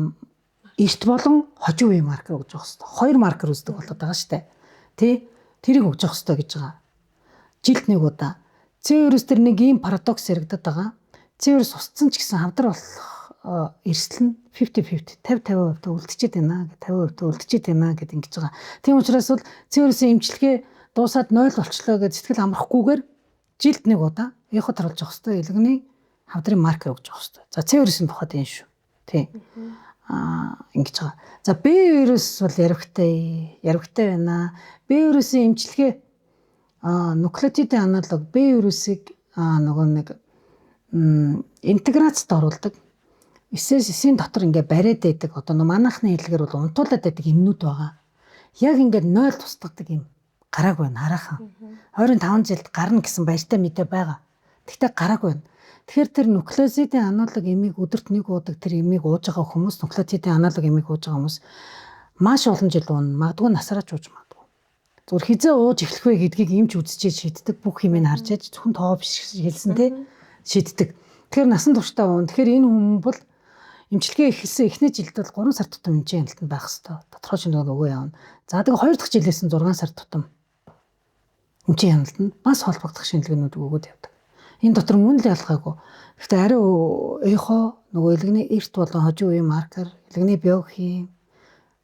эрт болон хожим үеийн маркер өгж явах ёстой. Хоёр маркер үздэг болоод байгаа штэ. Тэ тэрийг өгж явах ёстой гэж байгаа. Жилд нэг удаа. С вирус дээр нэг ийм парадокс яригдаад байгаа. С вирус устсан ч гэсэн хавдар болох эрсдэл нь 50-50 50-50% үлдчихэд байна 50% үлдчихэд байна гэд ингэж байгаа. Тийм учраас бол С вирусын эмчилгээ дуусаад 0 болчлоо гэж сэтгэл амрахгүйгээр жилд нэг удаа эхо таруулж явах хэрэгтэй. Илгэний хавдрын маркер өгж явах хэрэгтэй. За С вирусын тухайд энэ шүү. Тийм. Ингэж байгаа. За Б вирус бол яривхтай, яривхтай байна. Б вирусын эмчилгээ нуклеотидын аналог Б вирусыг нөгөө нэг интеграцид оруулдаг. Эсээс эсийн дотор ингээ бариад байдаг. Одоо нөө манайхны хэллэгээр бол унтуулад байдаг юмнууд байгаа. Яг ингээд 0 тусдагдаг юм гарааг байна хараахан. 25 жилд гарна гэсэн баяртай мэдээ байгаа. Тэгтээ гарааг байна. Тэгэхээр тэр нуклеозидын аналог эмийг өдөрт нэг уудаг тэр эмийг ууж байгаа хүмүүс, нуклеотидын аналог эмийг ууж байгаа хүмүүс маш олон жил уuna. Магадгүй насаараа ч ууж магадгүй. Зүгээр хизээ ууж эхлэх вэ гэдгийг эмч үзчихээ шийддэг. Бүх юм нь харж аж зөвхөн тоо биш хэлсэн те шийддэг. Тэгэхээр насан туршдаа уuna. Тэгэхээр энэ хүмүүс бол эмчилгээ эхэлсэн эхний жилд бол 3 сар тутам эмчийн хяналтанд байх хэвээр. Тодорхой шинжилгээ өгөө явна. За тэгээ 2 дахь жилээс нь 6 сар тутам эмчийн хяналтанд бас холбогдох шинжилгээнүүд өгөөд явдаг. Энэ дотор мөн л ялгаагүй. Гэхдээ ариу эхо нөгөө илгэний эрт болон хожим үеийн маркер, илгэний биохим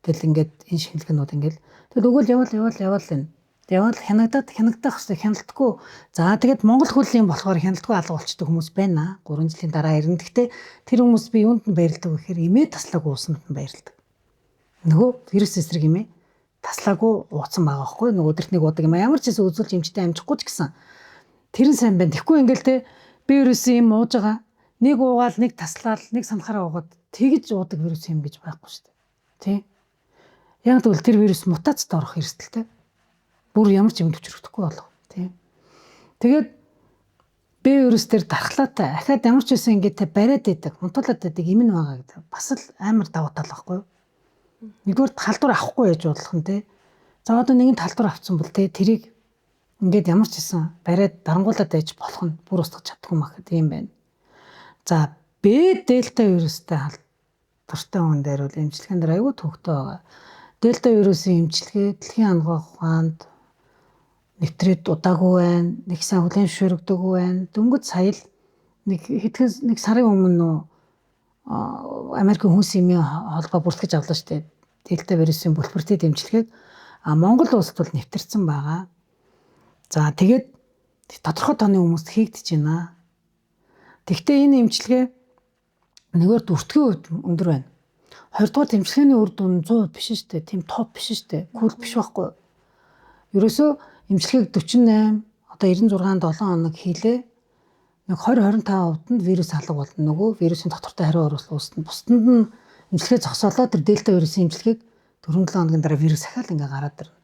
гэл ингээд энэ шинжилгээнүүд ингээд тэгэл өгөөл явал явал явал энэ. Явал хянагдаад хянагдах хэвээр хяналтгүй. За тэгээд Монгол хөлийн болохоор хяналтгүй алга болчдөг хүмүүс байна. 3 жилийн дараа ирнэ. Гэхдээ тэр хүмүүс би юунд нь баярлдаг вэ гэхээр эмээ таслаагүй уусанд нь баярлдаг. Нөгөө вирус эсрэг эмээ таслаагүй ууцсан байгаа байхгүй нөгөө өдөрт нэг уудаг юм. Ямар ч хэсэг үзүүлж эмчтэй амжихгүй ч гэсэн тэр нь сайн байна. Тэгэхгүй ингээл те би ерөөсөн юм ууж байгаа. Нэг уугаал нэг таслаал нэг санахаараа уугаад тэгж уудаг вирус юм гэж байхгүй шүү дээ. Тий. Яг тэгвэл тэр вирус мутацид орох эрсдэлтэй. Бүр ямар ч юм төвчрөгдөхгүй болох. Тий. Тэгээд Б вирус дээр дархлаатай ахаад ямар ч байсан ингээд те бариад идэг, унтуулад идэг юм нь байгаа гэдэг. Бас л амар давуу тал байхгүй юу? Нэгдүгээр халдвар авахгүй яаж болох нь те. За одоо нэгэн талдвар авсан бол те тэрийг ингээд ямар ч гэсэн бариад дарангуулад байж болох нь бүр устгах чаддгүй мах гэдэг юм байна. За Б дельта вирустай халдвартай хүн дээр бол эмчилгээнд дээр аюул төвхтэй байгаа. Дельта вирусын эмчилгээ дэлхийн анагаах ухаанд нэвтрээд удаагүй байна. Нэг сайн хүлээн зөвшөөрөгдөөгүй байна. Дөнгөж сая л нэг хэдхэн нэг сарын өмнө нөө Америкийн хүнс эмийн холбоо бүртгэж авлаа шүү дээ. Дельта вирусын бүлбэртэй дэмжлэгийг Монгол улсад бол нэвтэрсэн байгаа. За тэгээд тодорхой тооны хүмүүст хийгдэж байна. Тэгвэл энэ эмчилгээ нэгээрт өртгийн хувьд өндөр байна. Хоёрдугаар эмчилгээний үр дүн 100% биш шүү дээ. Тийм топ биш шүү дээ. Кул биш байхгүй. Ерөөсөө эмчилгээг 48 одоо 96 7 хоног хийлээ. Нэг 20 25% нь вирус алга болно. Нөгөө вирусын тодорхой хариу оруулалт үүснэ. Бусдад нь эмчилгээ зогсоолоо тэр дельта вирусын эмчилгээг 4-7 хоногийн дараа вирус ахаал ингээ гараад ирнэ.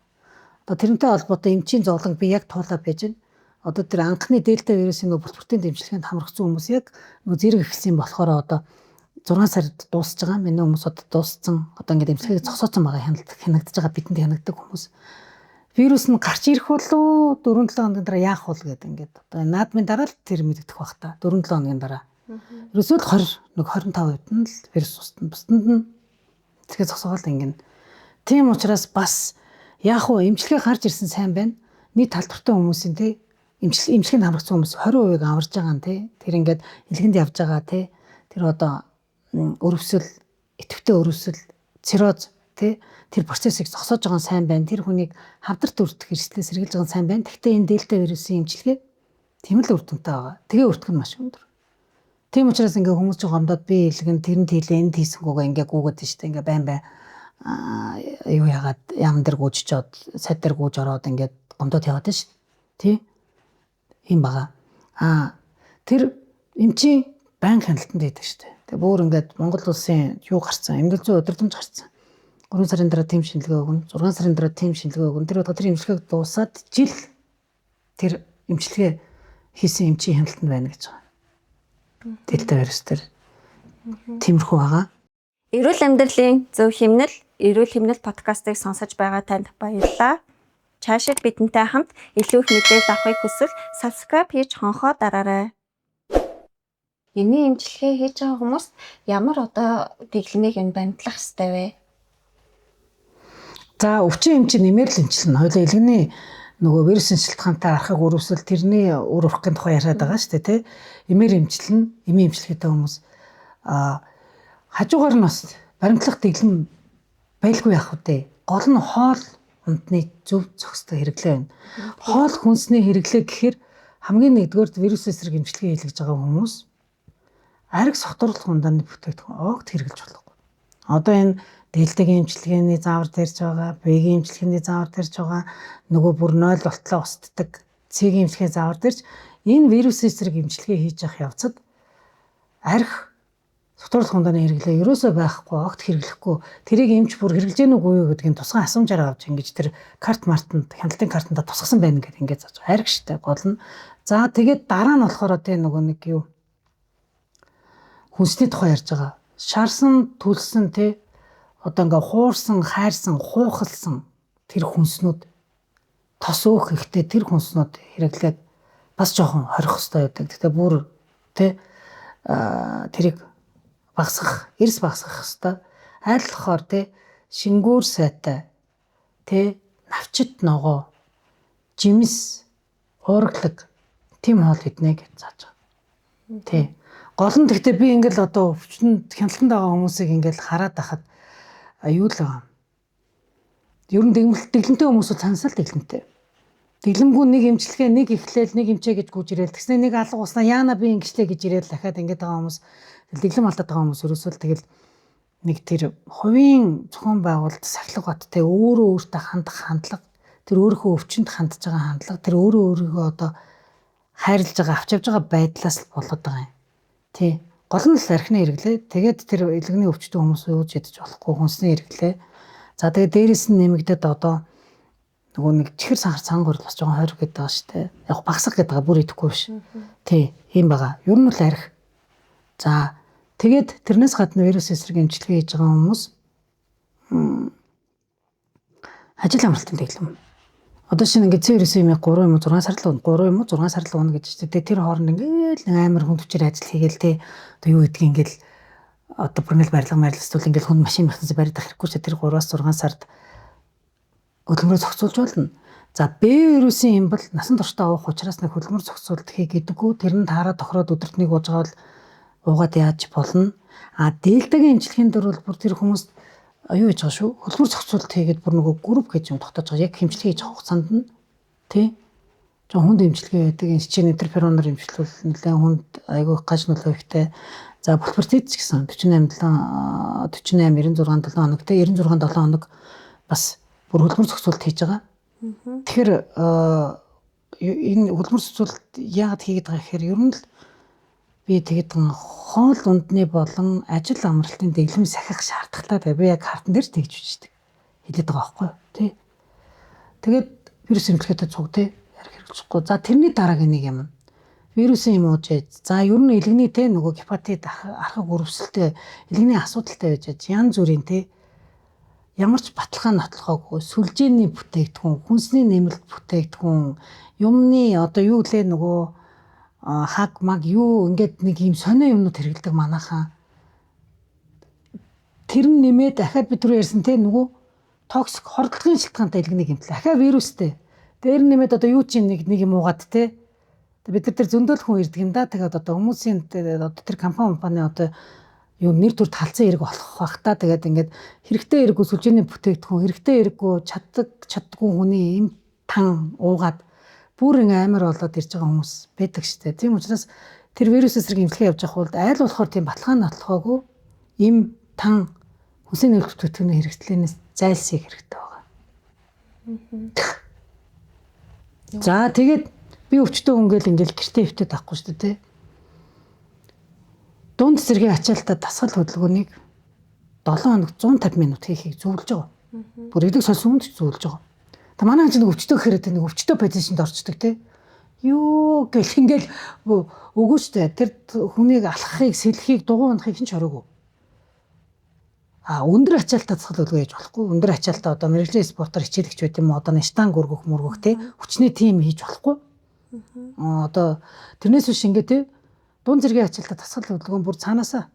Одоо тэрнтэй холбоотой эмчийн зовлон би яг туулаа байж байна. Одоо тэр анхны дельта вирусын нөгөө бүлбэртийн дэмжлэгэнд хамрагдсан хүмүүс яг нөгөө зэрэг эхэлсэн болохоор одоо 6 сард дуусж байгаа. Миний хүмүүс одоо дууссан. Одоо ингээд эмчилгээг зогсооцсон байгаа хяналт хянагдж байгаа бидэнд хянагдаг хүмүүс. Вирус нь гарч ирэх болов 4-7 хоногийн дараа яах вэ гэдэг ингээд одоо наадмын дараа л тэр мэдэгдэх бах та 4-7 хоногийн дараа. Ерөөсөө л 20 нэг 25% нь л вирус устна. Бусдад нь тэгэхээр зогсоогоол ингэнэ. Тийм учраас бас яг уу эмчилгээ гарч ирсэн сайн байна. Нэг талдвартай хүмүүсийн тий эмчилгээнд хамрагдсан хүмүүс 20%-ыг аварж байгаа нь тий. Тэр ингээд элгэнд явж байгаа тий. Тэр одоо өрөвсөл, идэвхтэй өрөвсөл, цирроз тий тэр процессыг зогсоож байгаа нь сайн байна. Тэр хүнийг хавдарт өртөх эрсдлээс сэргийлж байгаа нь сайн байна. Гэхдээ энэ дельта вирусын эмчилгээ тийм л үр дүнтэй байгаа. Тэгээ өртөх нь маш өндөр. Тийм учраас ингээ хүмүүс ч гомдоод би илгэн тэр нь тийлээ энд хийсэнгүүгээ ингээ гүгээд тийм шүү дээ. Ингээ байн байн юу яагаад яам дээр гүйжчоод сайд дээр гүйж ороод ингээд гомдоод яваад байна шүү. Тий? Ийм байгаа. Тэр эмчийн байн хяналтанд байдаг шүү дээ. Тэгээ бүр ингээд Монгол улсын юу гарцсан, эмнэлэг зүйн удирдамж гарцсан. 3 сарын дараа тийм шинжилгээ өгнө, 6 сарын дараа тийм шинжилгээ өгнө. Тэр удаа тэр эмчилгээг дуусаад жил тэр эмчилгээ хийсэн эмчийн хяналтанд байна гэж байгаа. Дельта вирус дээр тиймэрхүү байгаа. Эрүүл амьдралын зөв хэмнэл, эрүүл хэмнэл подкастыг сонсож байгаа танд баярлалаа. Цаашид бидэнтэй хамт илүү их мэдээлэл авахыг хүсвэл subscribe хийж хонхоо дараарай. Энийн эмчилгээ хийж байгаа хүмүүст ямар одоо дэглэмийг нь баримтлах ёстой вэ? За өвчин эмчин нэмэр л эмчилнэ. Хоёулаа илгэний нөгөө вирусын шилтгаантай архаг өрөвсөл тэрний үр ургахын тухай яриад байгаа шүү дээ, тий. Эмээр эмчилнэ, эмийн эмчилгээтэй хүмүүс хажуугаар нь бас баримтлах дэглэм байлгүй яах вэ? Гол нь хоол ундны зөв зохистой хэрэглээ байна. Хоол хүнсний хэрэглээ гэхээр хамгийн нэгдүгээр вирус эсрэг эмчилгээ хийлгэж байгаа хүмүүс ариг согтууруулах ундааны бүтээгдэхүүн огт хэрэглэж болохгүй. Одоо энэ дельтагийн эмчилгээний заавар дээрч байгаа, Б-гийн эмчилгээний заавар дээрч байгаа, нөгөө бүр 0 болтлоо устдаг С-гийн эмчилгээ заавар дээрч энэ вирус эсрэг эмчилгээ хийж явах явцад арх согтууруулах ундааны хэрэглээ ерөөсөө байхгүй, огт хэрэглэхгүй. Тэрийг эмч бүр хэрэглэж гэнэ үгүй юу гэдгийг тусгай асуумжаар авч ингэж тэр карт мартанд, хяналтын картанд тусгасан байна гэдэг ингэж зааж байгаа. Арх штэ гол нь. За тэгээд дараа нь болохоор тэ нөгөө нэг юу хүнсний тухай ярьж байгаа. Шарсан, түлсэн тэ одоо ингээ хуурсан, хайрсан, хуухалсан тэр хүнснүүд тос өөх ихтэй тэр хүнснүүд хэрэглээд бас жоохон хорих хэвээр байдаг. Гэхдээ бүр тэ тэрийг багасгах, эрс багасгах хэвээр. Айл болохоор тэ шингүүр сайтай тэ навчит ногоо, жимс, уураглаг Тийм хоол иднэ гэж зааж байгаа. Тий. Гол нь тэгтээ би ингээл одоо өвчтөнд хяналтанд байгаа хүмүүсийг ингээл хараад байхад юу л байгаа. Ер нь дэглэмтэй хүмүүс бол цансал дэглэмтэй. Дэглэмгүй нэг эмчилгээ нэг эхлээл нэг эмчээ гэж гүйж ирээл тэгснэ нэг алга уснаа яана би ингэчлээ гэж ирээл дахиад ингэж байгаа хүмүүс дэглэм алдаад байгаа хүмүүс ерөөсөө л тэгэл нэг тэр хувийн зохион байгуулалт сахилга баттай өөрөө өөртөө хандах хандлага тэр өөрийнхөө өвчнөд хандж байгаа хандлага тэр өөрөө өөрийгөө одоо хайрлаж байгаа авч явж байгаа байдлаас л болоод байгаа юм. Тий. Гол нь л архины хэрэглээ. Тэгээд тэр илгэний өвчтөй хүмүүс ууж идэж болохгүй хүнсний хэрэглээ. За тэгээд дээрэс нь нэмэгдээд одоо нөгөө нэг чихэр сахар цан гурил бас жоохон хойр гэдэг байгаа шүү дээ. Яг багсах гэдэг байгаа бүр идэхгүй биш. Тий, ийм байгаа. Ер нь бол арх. За тэгээд тэрнээс гадна вирус эсрэг эмчилгээ хийж байгаа хүмүүс ажил амралтын дэглэм. Одоо шинэ ингээд С вирусын юм 3 юм уу 6 сар л 3 юм уу 6 сар л уна гэж чинь тэр хооронд ингээд нэг амар хүн түвшээр ажил хийгээл те одоо юу гэдгийг ингээд одоо бүрнэл барилга марилстуул ингээд хүн машин механизм бариад авах хэрэггүй ч тэр 3-аас 6 сард хөдөлмөрөө зохицуулж болно. За Б вирусын юм бол насан туршдаа уух учраас нэг хөдөлмөр зохицуулт хий гэдэггүй. Тэр нь таараа тохироод өдөрт нэг ууж байгаа бол уугаад яаж болно. А дельтагийн эмчилгээний дөр бол бүр тэр хүмүүст юу хийж байгаа шүү. Хөдөлмөр зохицуулт хийгээд бүр нөгөө групп гэж юм тогтоож байгаа. Яг хэмжлэг хийж байгаа хугацаанд нь тий. Жон хүнд эмчилгээ байдаг. Энэ чинь интерфероноор эмчлвэл нэлээд хүнд айгүй гаж нөлөө ихтэй. За бүлбэртэд ч гэсэн 48 7 48 96 7 хоног тий 96 7 хоног бас бүр хөдөлмөр зохицуулт хийж байгаа. Тэгэхээр энэ хөдөлмөр зохицуулт яагаад хийгээд байгаа гэхээр ер нь л би тэгээд хоол ундны болон ажил амралтын дэглэм сахих шаардлагатай. Би яг картан дээр тэгж бичдэг. Хэлээд байгаа байхгүй юу? Тий. Тэгээд вирус эмчилгээтэй цуг тий ярих хэрэглэхгүй. За тэрний дараагийн нэг юм. Вирусын юм ууж яж. За ер нь илгэний те нөгөө гепатит архаг өрөвсөлтэй илгэний асуудалтай байж яж. Янз бүрийн те ямар ч баталгаа нотлохоогүй сүлжээний бүтээгдэхүүн, хүнсний нэмэлт бүтээгдэхүүн, юмны одоо юу лээ нөгөө хаг маг юу ингээд нэг юм сонио юмнууд хэрэгэлдэг манайхан. Тэр нь нэмээд дахиад би түрүү ярьсан те нөгөө токсик хордлогын шилтгаантай илгэний гэмтэл. Дахиад вирустэй. Тэр нэмээд одоо юу чинь нэг нэг юм уугаад те. Бид нар тэр зөндөл хүн ирдэг юм да. Тэгээд одоо хүмүүсийн одоо тэр компани одоо юу нэр төр талцсан хэрэг болох бах та. Тэгээд ингээд хэрэгтэй хэрэггүй сүлжээний бүтээгдэхүүн, хэрэгтэй хэрэггүй чаддаг чаддгүй хүний им тан уугаад бүр ингээ амар болоод ирж байгаа хүмүүс байдаг штэ. Тийм учраас тэр вирус эсрэг эмчилгээ явж явах бол айл болохоор тийм баталгаа нотлохоогүй им тан хүнсний нэмэлт бүтээгдэхүүний хэрэгтлэнээс зайлсхийх хэрэгтэй байгаа. За тэгээд би өвчтөө өнгөл ингээл гэртээ хөвтөд авахгүй штэ тий. Дунд зэргийн ачаалтаа дасгал хөдөлгөөнийг 7 хоног 150 минут хийхийг зөвлөж байгаа. Бүр элэг сольсон хүнд ч зөвлөж байгаа. Та манай чинь нэг өвчтөө гэхээр нэг өвчтөө позишнд орчдөг тий. Юу гэл ингээл үгүй штэ. Тэр хүнийг алхахыг, сэлэхийг, дугуй унахыг ч хороогүй. А өндөр ачаалтаа дасгал хөдөлгөөн хийж болохгүй. Өндөр ачаалтаа одоо мэрэгжлийн спортоор хичээлэгч байт юм уу одоо штанг өргөх мөргөх тий хүчний тим хийж болохгүй. Одоо тэрнээс биш ингээ тий дунд зэргийн ачаалтаа дасгал хөдөлгөөн бүр цаанаасаа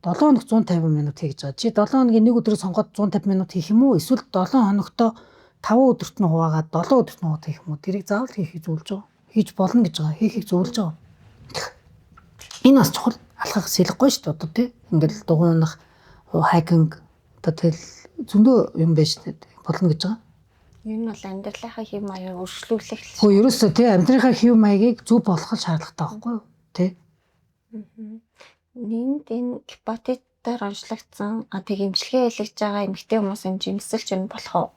7 хоног 150 минут хийж байгаа. Чи 7 хоногийн нэг өдрөө сонгоод 150 минут хийх юм уу? Эсвэл 7 хоногтоо 5 өдөрт нь хуваагаад 7 өдөрт нь хуваад хийх юм уу? Тэрийг заавал хийхийг зөвлөж байгаа. Хийж болно гэж байгаа. Хийхийг зөвлөж байгаа. Энэ бас чухал. Алхах сэлэхгүй шүү дээ одоо тий. Ингээл дугуй унах, хайкинг одоо тэгэл зөндөө юм байж шүү дээ. Болно гэж байгаа. Ер нь бол амьдралынхаа хэв маягийг өөрчлүүлэх л. Хөө ерөөсөө тий амьдралынхаа хэв маягийг зөв болгох шаардлагатай байхгүй юу? Тий. Нэнд энэ гепатитаар онцлогдсон тэг эмчилгээ хийлгэж байгаа эмэгтэй хүмүүс энэ жимсэлч юм болох уу?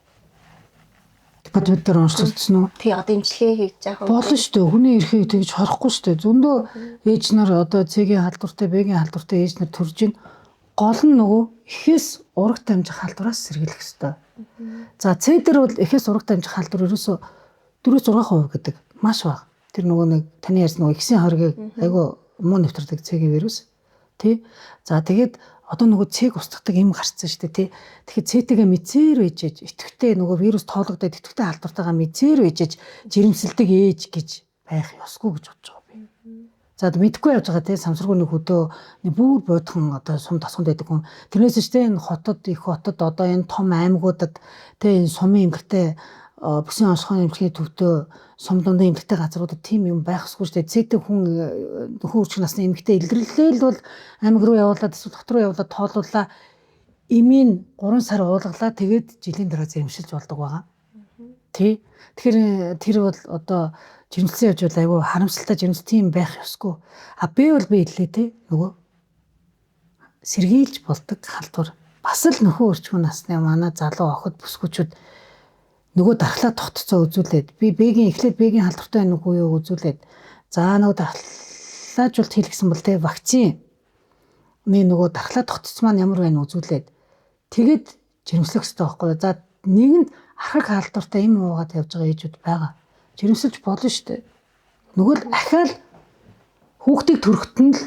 Гепатитаар онцлогдсон уу? Тий одоо эмчилгээ хийж байгаа. Болно шүү дээ. Хүний эрхийг тэгж хорхгүй шүү дээ. Зөндөө ээж нар одоо С-ийн халдвартай, Б-ийн халдвартай ээж нар төрж ийн. Гол нь нөгөө эхээс ураг дамжих халдвараас сэргийлэх ёстой. За С дээр бол эхээс ураг дамжих халдвар ерөөсөө 4-6% гэдэг маш бага. Тэр нөгөө нэг таны ярьсан нөгөө ихсийн хоргийг айгүй муу нэвтэрдэг С-ийн вирус. Тий. За тэгээд одоо нөгөө С-г устгадаг юм гарцсан шүү дээ тий. Тэгэхээр С-тэйгээ мэдсээр байж итгэвтэй нөгөө вирус тоологдоод итгэвтэй халдвартайгаа мэдсээр байж жирэмсэлдэг ээж гэж байх ёсгүй гэж бодож байгаа би. За мэдэхгүй явж байгаа тий самсаргүй нэг хөдөө нэг бүр буудхан одоо сум тосгонд байдаг хүн. Тэрнээс ч тий энэ хотод их хотод одоо энэ том аймагуудад тий энэ сумын эмгэгтэй Бүсийн онцгой эмчилгээний төвдөө сум дундын эмнэлэгтэй газруудад тийм юм байх ёсгүй шүү дээ. Цэдэг хүн нөхөн үржих насны эмэгтэй илэрлээл бол аймаг руу явуулаад эсвэл хот руу явуулаад тоолуулаа. Эмийн 3 сар уулгалаа, тэгээд жилийн дараа зэрэмшилж болдог байгаа. Тий. Тэгэхээр тэр бол одоо жирэмслэн явж бол айгүй харамсалтай, жирэмс тийм байх ёсгүй. А би бол би хэллээ те, нөгөө сэргийлж болдог халдвар. Бас л нөхөн өрчгөн насны манай залуу охид бүсгүүчүүд нөгөө дархлаа тогтцоо үзүүлээд, би Б-гийн эхлээд Б-гийн халдвартай байна уу юу үзүүлээд, за нөгөө дархлаажуулалт хийх гэсэн бол те вакцины нөгөө дархлаа тогтцсон маань ямар байна үзүүлээд тэгээд жирэмслэх хэрэгтэй байхгүй. За нэгэнд архаг халдвартай им уугаад явж байгаа ээжүүд байгаа. Жирэмсэлж болно шүү дээ. Нөгөө л ахаал хүүхдийг төрөхтөн л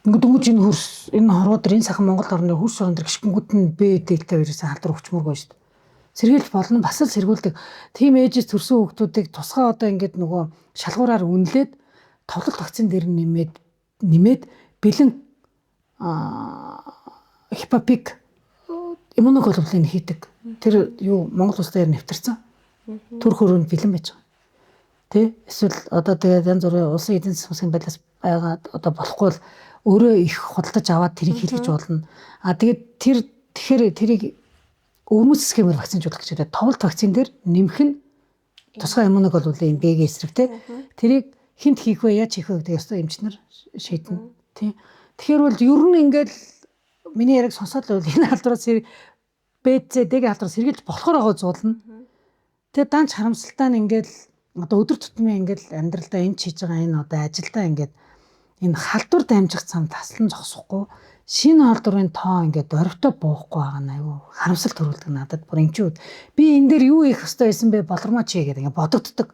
ингээд дөнгөж энэ хөрс энэ хорвоо дээр энэ сайхан Монгол орны хөрс орон дээр гიშгэнгүүд нь Б дельта вирусын халдвар өвчмөргүй шүү дээ. Сэргийлж болно, бас л сэргийлдэг. Тийм ээжээс төрсэн хүүхдүүдийг тусгай одоо ингээд нөгөө шалгуураар үнэлээд товлолт вакцин дээр нэмээд бэлэн хепапик иммуноглобулин хийдэг. Тэр юу Монгол улс дээр нэвтэрсэн. Төр хөрөнд бэлэн байж байгаа. Тэ? Эсвэл одоо тэгээд янз бүрийн улсын эдийн засгийн байдлаас байгаа одоо болохгүй бол өөрөө их худалдаж аваад тэрийг хийлгэж болно. А тэгээд тэр тэгэхээр тэрийг өвөрмөц схемээр вакцинжуулах гэж байна. Товлт вакцин дээр нэмэх нь тусгай иммуноглобулин Б-гийн эсрэг тэ. Тэрийг хинт хийх вэ, яаж хийх вэ гэдэг ёстой эмчнэр шийднэ. Тэ. Тэгэхээр бол ер нь ингээд миний яриаг сонсоод л энэ халдвараас Б, С, Д-гийн халдвар сэргийлж болохоор байгаа зуулна. Тэгээ данч харамсалтай нь ингээд одоо өдөр тутмын ингээд амьдралдаа эмч хийж байгаа энэ одоо ажилдаа ингээд энэ халдвар дамжих зам таслан зогсохгүй шинэ халдварын тоо ингээд дөрвтэй буухгүй байгаа нь айгүй харамсал төрүүлдэг надад бүр эмчүүд. Би энэ дээр юу хийх ёстой байсан бэ, болормоо чи гэдэг ингээд бодогддог.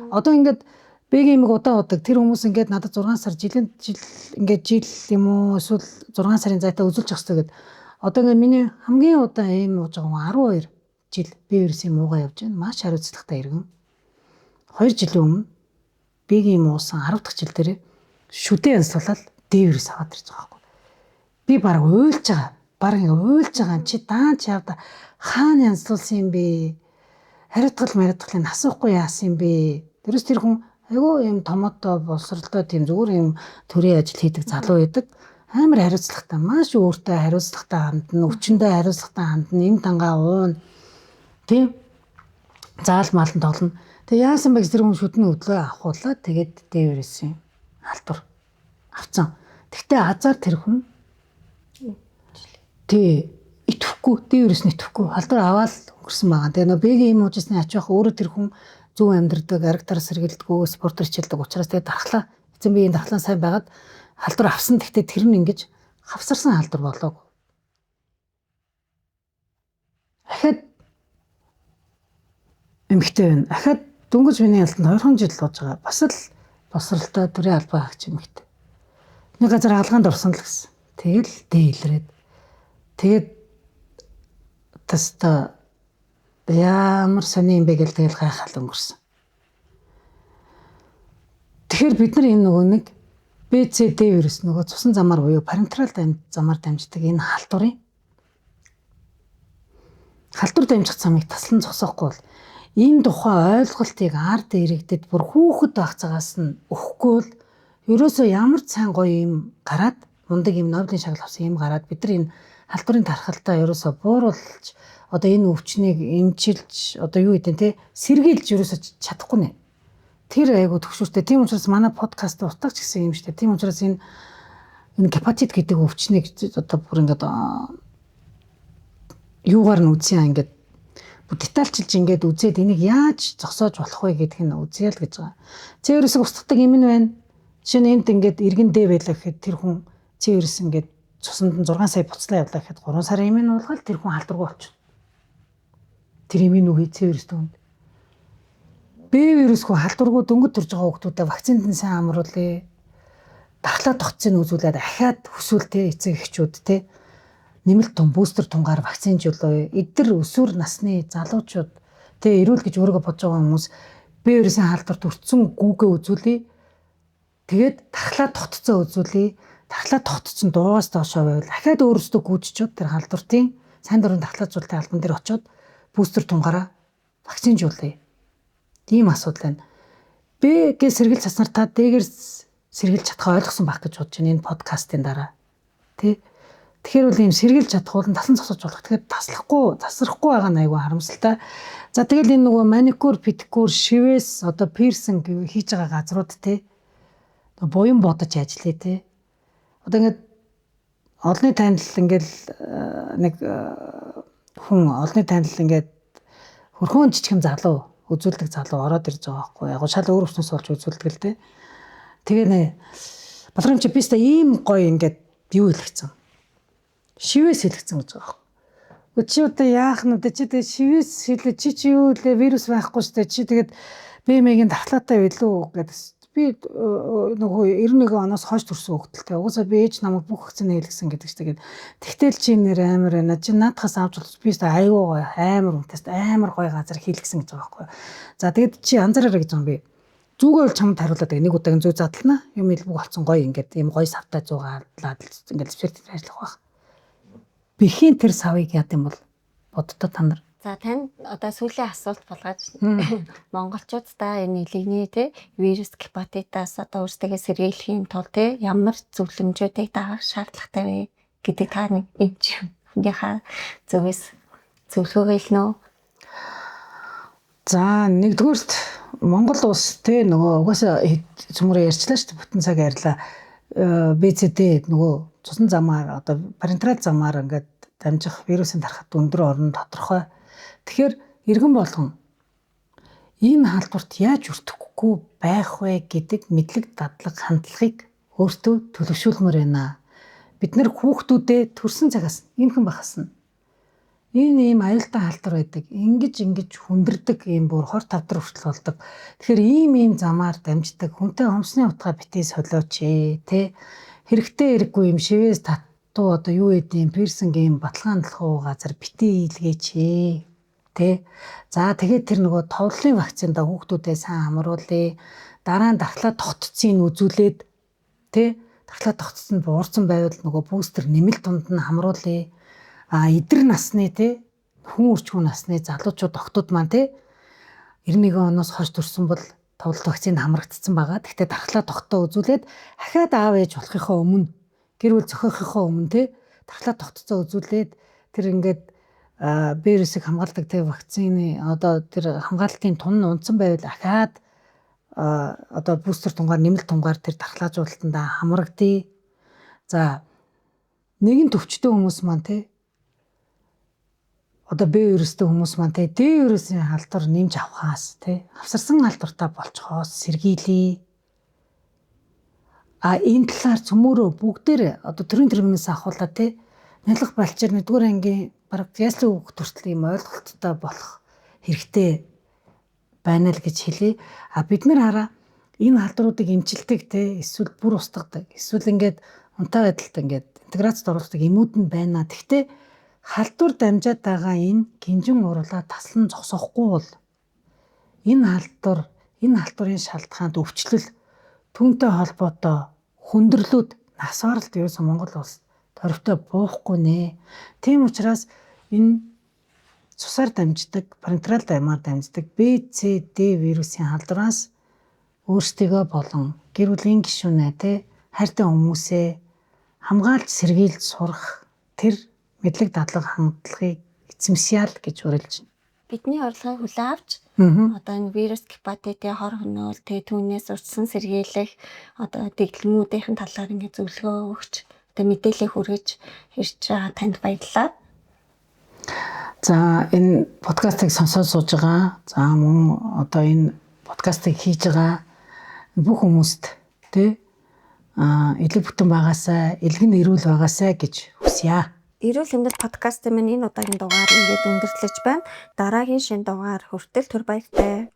Одоо ингээд Б-гийн эмэг удаан удаг тэр хүмүүс ингээд надад 6 сар жилийн жил ингээд жил юм уу эсвэл 6 сарын зайтай үзүүлж явах ёстой гэд. Одоо ингээд миний хамгийн удаан эм ууж байгаа хүн 12 жил Б вирусын муугаа явж байна. Маш хариуцлагатай иргэн. 2 жилийн өмнө Б-гийн эм уусан 10 дахь жил дээр шүдэ янзлуулаад Д вирус аваад ирж байгаа байхгүй. Би баг уйлж байгаа. Баг ингээ уйлж байгаа юм чи даан чи явда хаана янзлуулсан юм бэ? Хариуцгал мариуцгалыг асуухгүй яасан юм бэ? Тэрээс тэр хүн айгүй юм томото боловсролтой тийм зүгээр юм төрийн ажил хийдэг залуу байдаг. Амар хариуцлагатай, маш өөртөө хариуцлагатай хандна, өвчнөдөө хариуцлагатай хандна, им тангаа уун. Тийм заал маалан тоглоно. Тэг яасан бэ гэж тэр хүн шүдний өдлөө авахуулаад тэгээд Д вирусын халдвар авцсан. Тэгтээ азар тэр хүн тий итгэхгүй, Д вирус нь итгэхгүй халдвар аваад өнгөрсөн байгаа. Тэгээ нөө Б-гийн юм уужсны ач байх өөрөө тэр хүн зөв амьдардаг, аргатаар сэргэлдэггүй, спортоор хичээлдэг учраас тэгээ дархлаа эзэн биеийн дархлаа сайн байгаад халдвар авсан. Тэгтээ тэр нь ингэж хавсарсан халдвар болоог. Ахаад эмэгтэй байна. Ахаад дөнгөж миний ялтанд 2 жил болж байгаа. Бас л босролтой төрийн албаа хаагч эмэгтэй. Нэг газар алгаанд орсон л гэсэн. Тэгэл дээлрээд. Тэгээд таста ямар сони юм бэ гэл тэгэл гайхал өнгөрсөн. Тэгэхээр бид нар энэ нөгөө нэг Б, С, Д вирус нөгөө цусан замаар буюу парентерал замаар дамждаг энэ халдварын халдвар дамжих замыг таслан зогсоохгүй бол энэ тухай ойлголтыг ард иргэдэд бүр хүүхэд байх цагаас нь өгөхгүй бол ерөөсөө ямар ч сайн гоё юм гараад мундаг юм Нобелийн шагнал авсан юм гараад бид нар энэ халдварын тархалтаа ерөөсөө бууруулж одоо энэ өвчнийг эмчилж одоо юу гэдэг те сэргийлж ерөөсөө чадахгүй нэ. Тэр айгу төгшүүртэй. Тийм учраас манай подкаст утгач гэсэн юм шүү дээ. Тийм учраас энэ гепатит гэдэг өвчнийг одоо бүр ингээд юугаар нь үзье ингээд детальчилж ингээд үзээд энийг яаж зогсоож болох вэ гэдг нь үзье л гэж байгаа. С вирусыг устгадаг юм нь байна. Жишээ нь энд ингээд иргэн Д байлаа гэхэд тэр хүн С вирус ингээд цуснд нь 6 сая буцлаа явлаа гэхэд 3 сарын юм нь уулгаад тэр хүн халдваргүй болчихно. Тэр юм нүгий С вирус түнд. Б вирусгүй халдваргүй дөнгөж төрж байгаа хүүхдүүдэд вакцинд нь сайн амруулъя. Дархлаа тогтцыг үзүүлээд ахаад хүсвэл те эцэг эхчүүд те нэмэлт тун бүүстер тунгаар вакцинжуулъя. Эдгээр өсвөр насны залуучууд те эрүүл гэж өөрийгөө бодож байгаа хүмүүс Б вирусын халдварт өртсөн гүүгээ үзүүлье. Тэгээд дархлаа тогтцоо үзүүлье. Дархлаа тогтцсон дуугаас доошоо байвал ахаад өөрсдөө гүйжчихэд тэр халдвартын сайн дурын дархлаажуулалтын албан дээр очиод Бүүстер тунгаараа вакцинжуулъя. Ийм асуудал байна. Б гэ сэргэлж чадсанаар та Д-гэр сэргэлж чадхаа ойлгосон байх гэж бодож байна энэ подкастын дараа. Тэ? Тэгэхээр бол ийм сэргэлж чадах бол тасан зогсож болох. Тэгэхээр таслахгүй, тасрахгүй байгаа нь айгүй харамсалтай. За тэгэл энэ нөгөө маникюр, педикюр, шивээс одоо пирсинг хийж байгаа газрууд те буян бодож ажиллая те. Одоо ингээд олонний танил ингээл нэг хүн олонний танил ингээд хөрхөн жижигхэн залуу үзүүлдэг залуу ороод ирж байгаа байхгүй яг шал өөр өвчнөөс болж үзүүлдэг л те. Тэгээ нэ Балрам чи би ста ийм гоё ингээд юу хэлгэцэн. Шивээс хэлгэцэн гэж байгаа байхгүй. Гэхдээ чи одоо яах нь вэ? Чи тэгээ шивээс хэлээ чи чи юу лээ вирус байхгүй штэ чи тэгээд БМ-ийн дархлаатай билүү гэдэг би нөгөө 91 оноос хойш төрсэн хүүхдэлтэй. Угаасаа би ээж намайг бүх вакцины хийлгэсэн гэдэг чинь тэгээд тэгтэл чи нэр амар байна. Чи наадхаас авч болох би аюу гоё амар үнэтэй амар гоё газар хийлгэсэн гэж байгаа байхгүй. За тэгээд чи анзаараарай гэж байгаа юм би. Зүгөө бол чамд хариулаад нэг удаагийн зүй задлана. Юм илбэг болсон гоё ингээд юм гоё савтай зуугаад ингээд лэвчээр ажиллах байх. Бэхийн тэр савыг яд юм бол боддоо та нар. За танд одоо сүүлийн асуулт болгож монголчуудаа энэ илэгний те вирус гепатитаас одоо өөрсдөө сэргийлэхийн тулд те ямар зөвлөмжүүдийг дагах шаардлагатай вэ гэдэг та нэг эмч хүнийхээ зөвөөс зөвлөгөөгөө хэлнэ үү? За нэгдүгüүрт Монгол улс те нөгөө угаасаа цөмөрөө ярьчлаа шүү дээ бүтэн цаг ярьлаа. БЦД нөгөө цусан замаар одоо парентерал замаар ингээд дамжих вирусын тархат өндөр орно тодорхой. Тэгэхээр иргэн болгон энэ халдварт яаж өртөхгүй байх вэ гэдэг мэдлэг дадлаг хандлагыг өөртөө төлөвшүүлмээр байна. Бид нэр хүүхдүүдээ төрсэн цагаас эмхэн байхаас нь энэ ийм аюултай халдвар байдаг. Ингэж ингэж хүндэрдэг ийм бүр 25 дахь хүртэл болдог. Тэгэхээр ийм ийм замаар дамждаг. Хүнтэй хомсны утгаа битгий солиоч ээ, тэ. Хэрэгтэй хэрэггүй юм шивээс татуу одоо юу гэдэг юм пирсинг ийм баталгаан талхуу газар битгий хийлгээч ээ. Тэ. За тэгээд тэр нөгөө товлолын вакцинда хүүхдүүдэд сайн хамруулъя. Дараа нь дархлаа тогтцыг үзүүлээд тэ. Дархлаа тогтцсон буурсан байвал нөгөө бүүстер нэмэлт тунд нь хамруулъя. А эдэр насны те хүн өрчгүн насны залуучууд октод маань те 91 оноос хойш төрсэн бол товлолт вакцины хамрагдсан байгаа. Гэхдээ дархлаа тогтоо үзүүлээд ахаад аав ээж болохынхоо өмнө гэр бүл зохиохынхоо өмнө те дархлаа тогтцоо үзүүлээд тэр ингээд вирусыг хамгаалдаг те вакцины одоо тэр хамгаалтын тун нь унтсан байвал ахаад одоо бүүстер тунгаар нэмэлт тунгаар тэр дархлаажуулалтандаа хамрагдъя. За нэгэн төвчтэй хүмүүс маань те одоо Б вирустэй хүмүүс маань те Д вирусын халдвар нэмж авахаас те авсарсан халдвартай болцохоос сэргийлье. А энэ талаар цөмөрөө бүгдээр одоо төрийн тэргүүнээс ахуулаад те нялх балчир 1-р ангийн бараг яслын хүүхд хүртэл ийм ойлголттой болох хэрэгтэй байна л гэж хэлье. А бид нар хараа энэ халдваруудыг эмчилдэг те эсвэл бүр устгадаг эсвэл ингээд унтаа байдалд ингээд интеграцид оруулдаг эмүүд нь байна. Тэгтээ халдвар дамжаад байгаа энэ гинжин уруулаа таслан зогсоохгүй бол энэ халдвар энэ халдварын шалтгаанд өвчлөл түүнтэй холбоотой хүндрэлүүд нас баралт ерөөсөн Монгол улс дөрвтэй буухгүй нэ. Тийм учраас энэ цусаар дамждаг, парентерал дамаар дамждаг Б, С, Д вирусын халдвараас өөрсдийгөө болон гэр бүлийн гишүүнээ тэ хайртай хүмүүсээ хамгаалж сэргийлж сурах тэр мэдлэг дадлага хандлагыг эзэмшье л гэж уриалж байна. Бидний урилгыг хүлээн авч одоо энэ вирус гепатитын хор хөнөөл тэгээ түүнээс урьдчилан сэргийлэх одоо дэглэмүүдийн талаар ингээд зөвлөгөө өгч одоо мэдээлэл хүргэж ирж байгаа танд баярлалаа. За энэ подкастыг сонсоод сууж байгаа. За мөн одоо энэ подкастыг хийж байгаа бүх хүмүүст тэ элэг бүтэн байгаасай, элгэн эрүүл байгаасай гэж хүсье. Эрүүл хэмнэл подкастын маань энэ удаагийн дугаар ингээд өндөрлөж байна. Дараагийн шинэ дугаар хүртэл түр баяртай.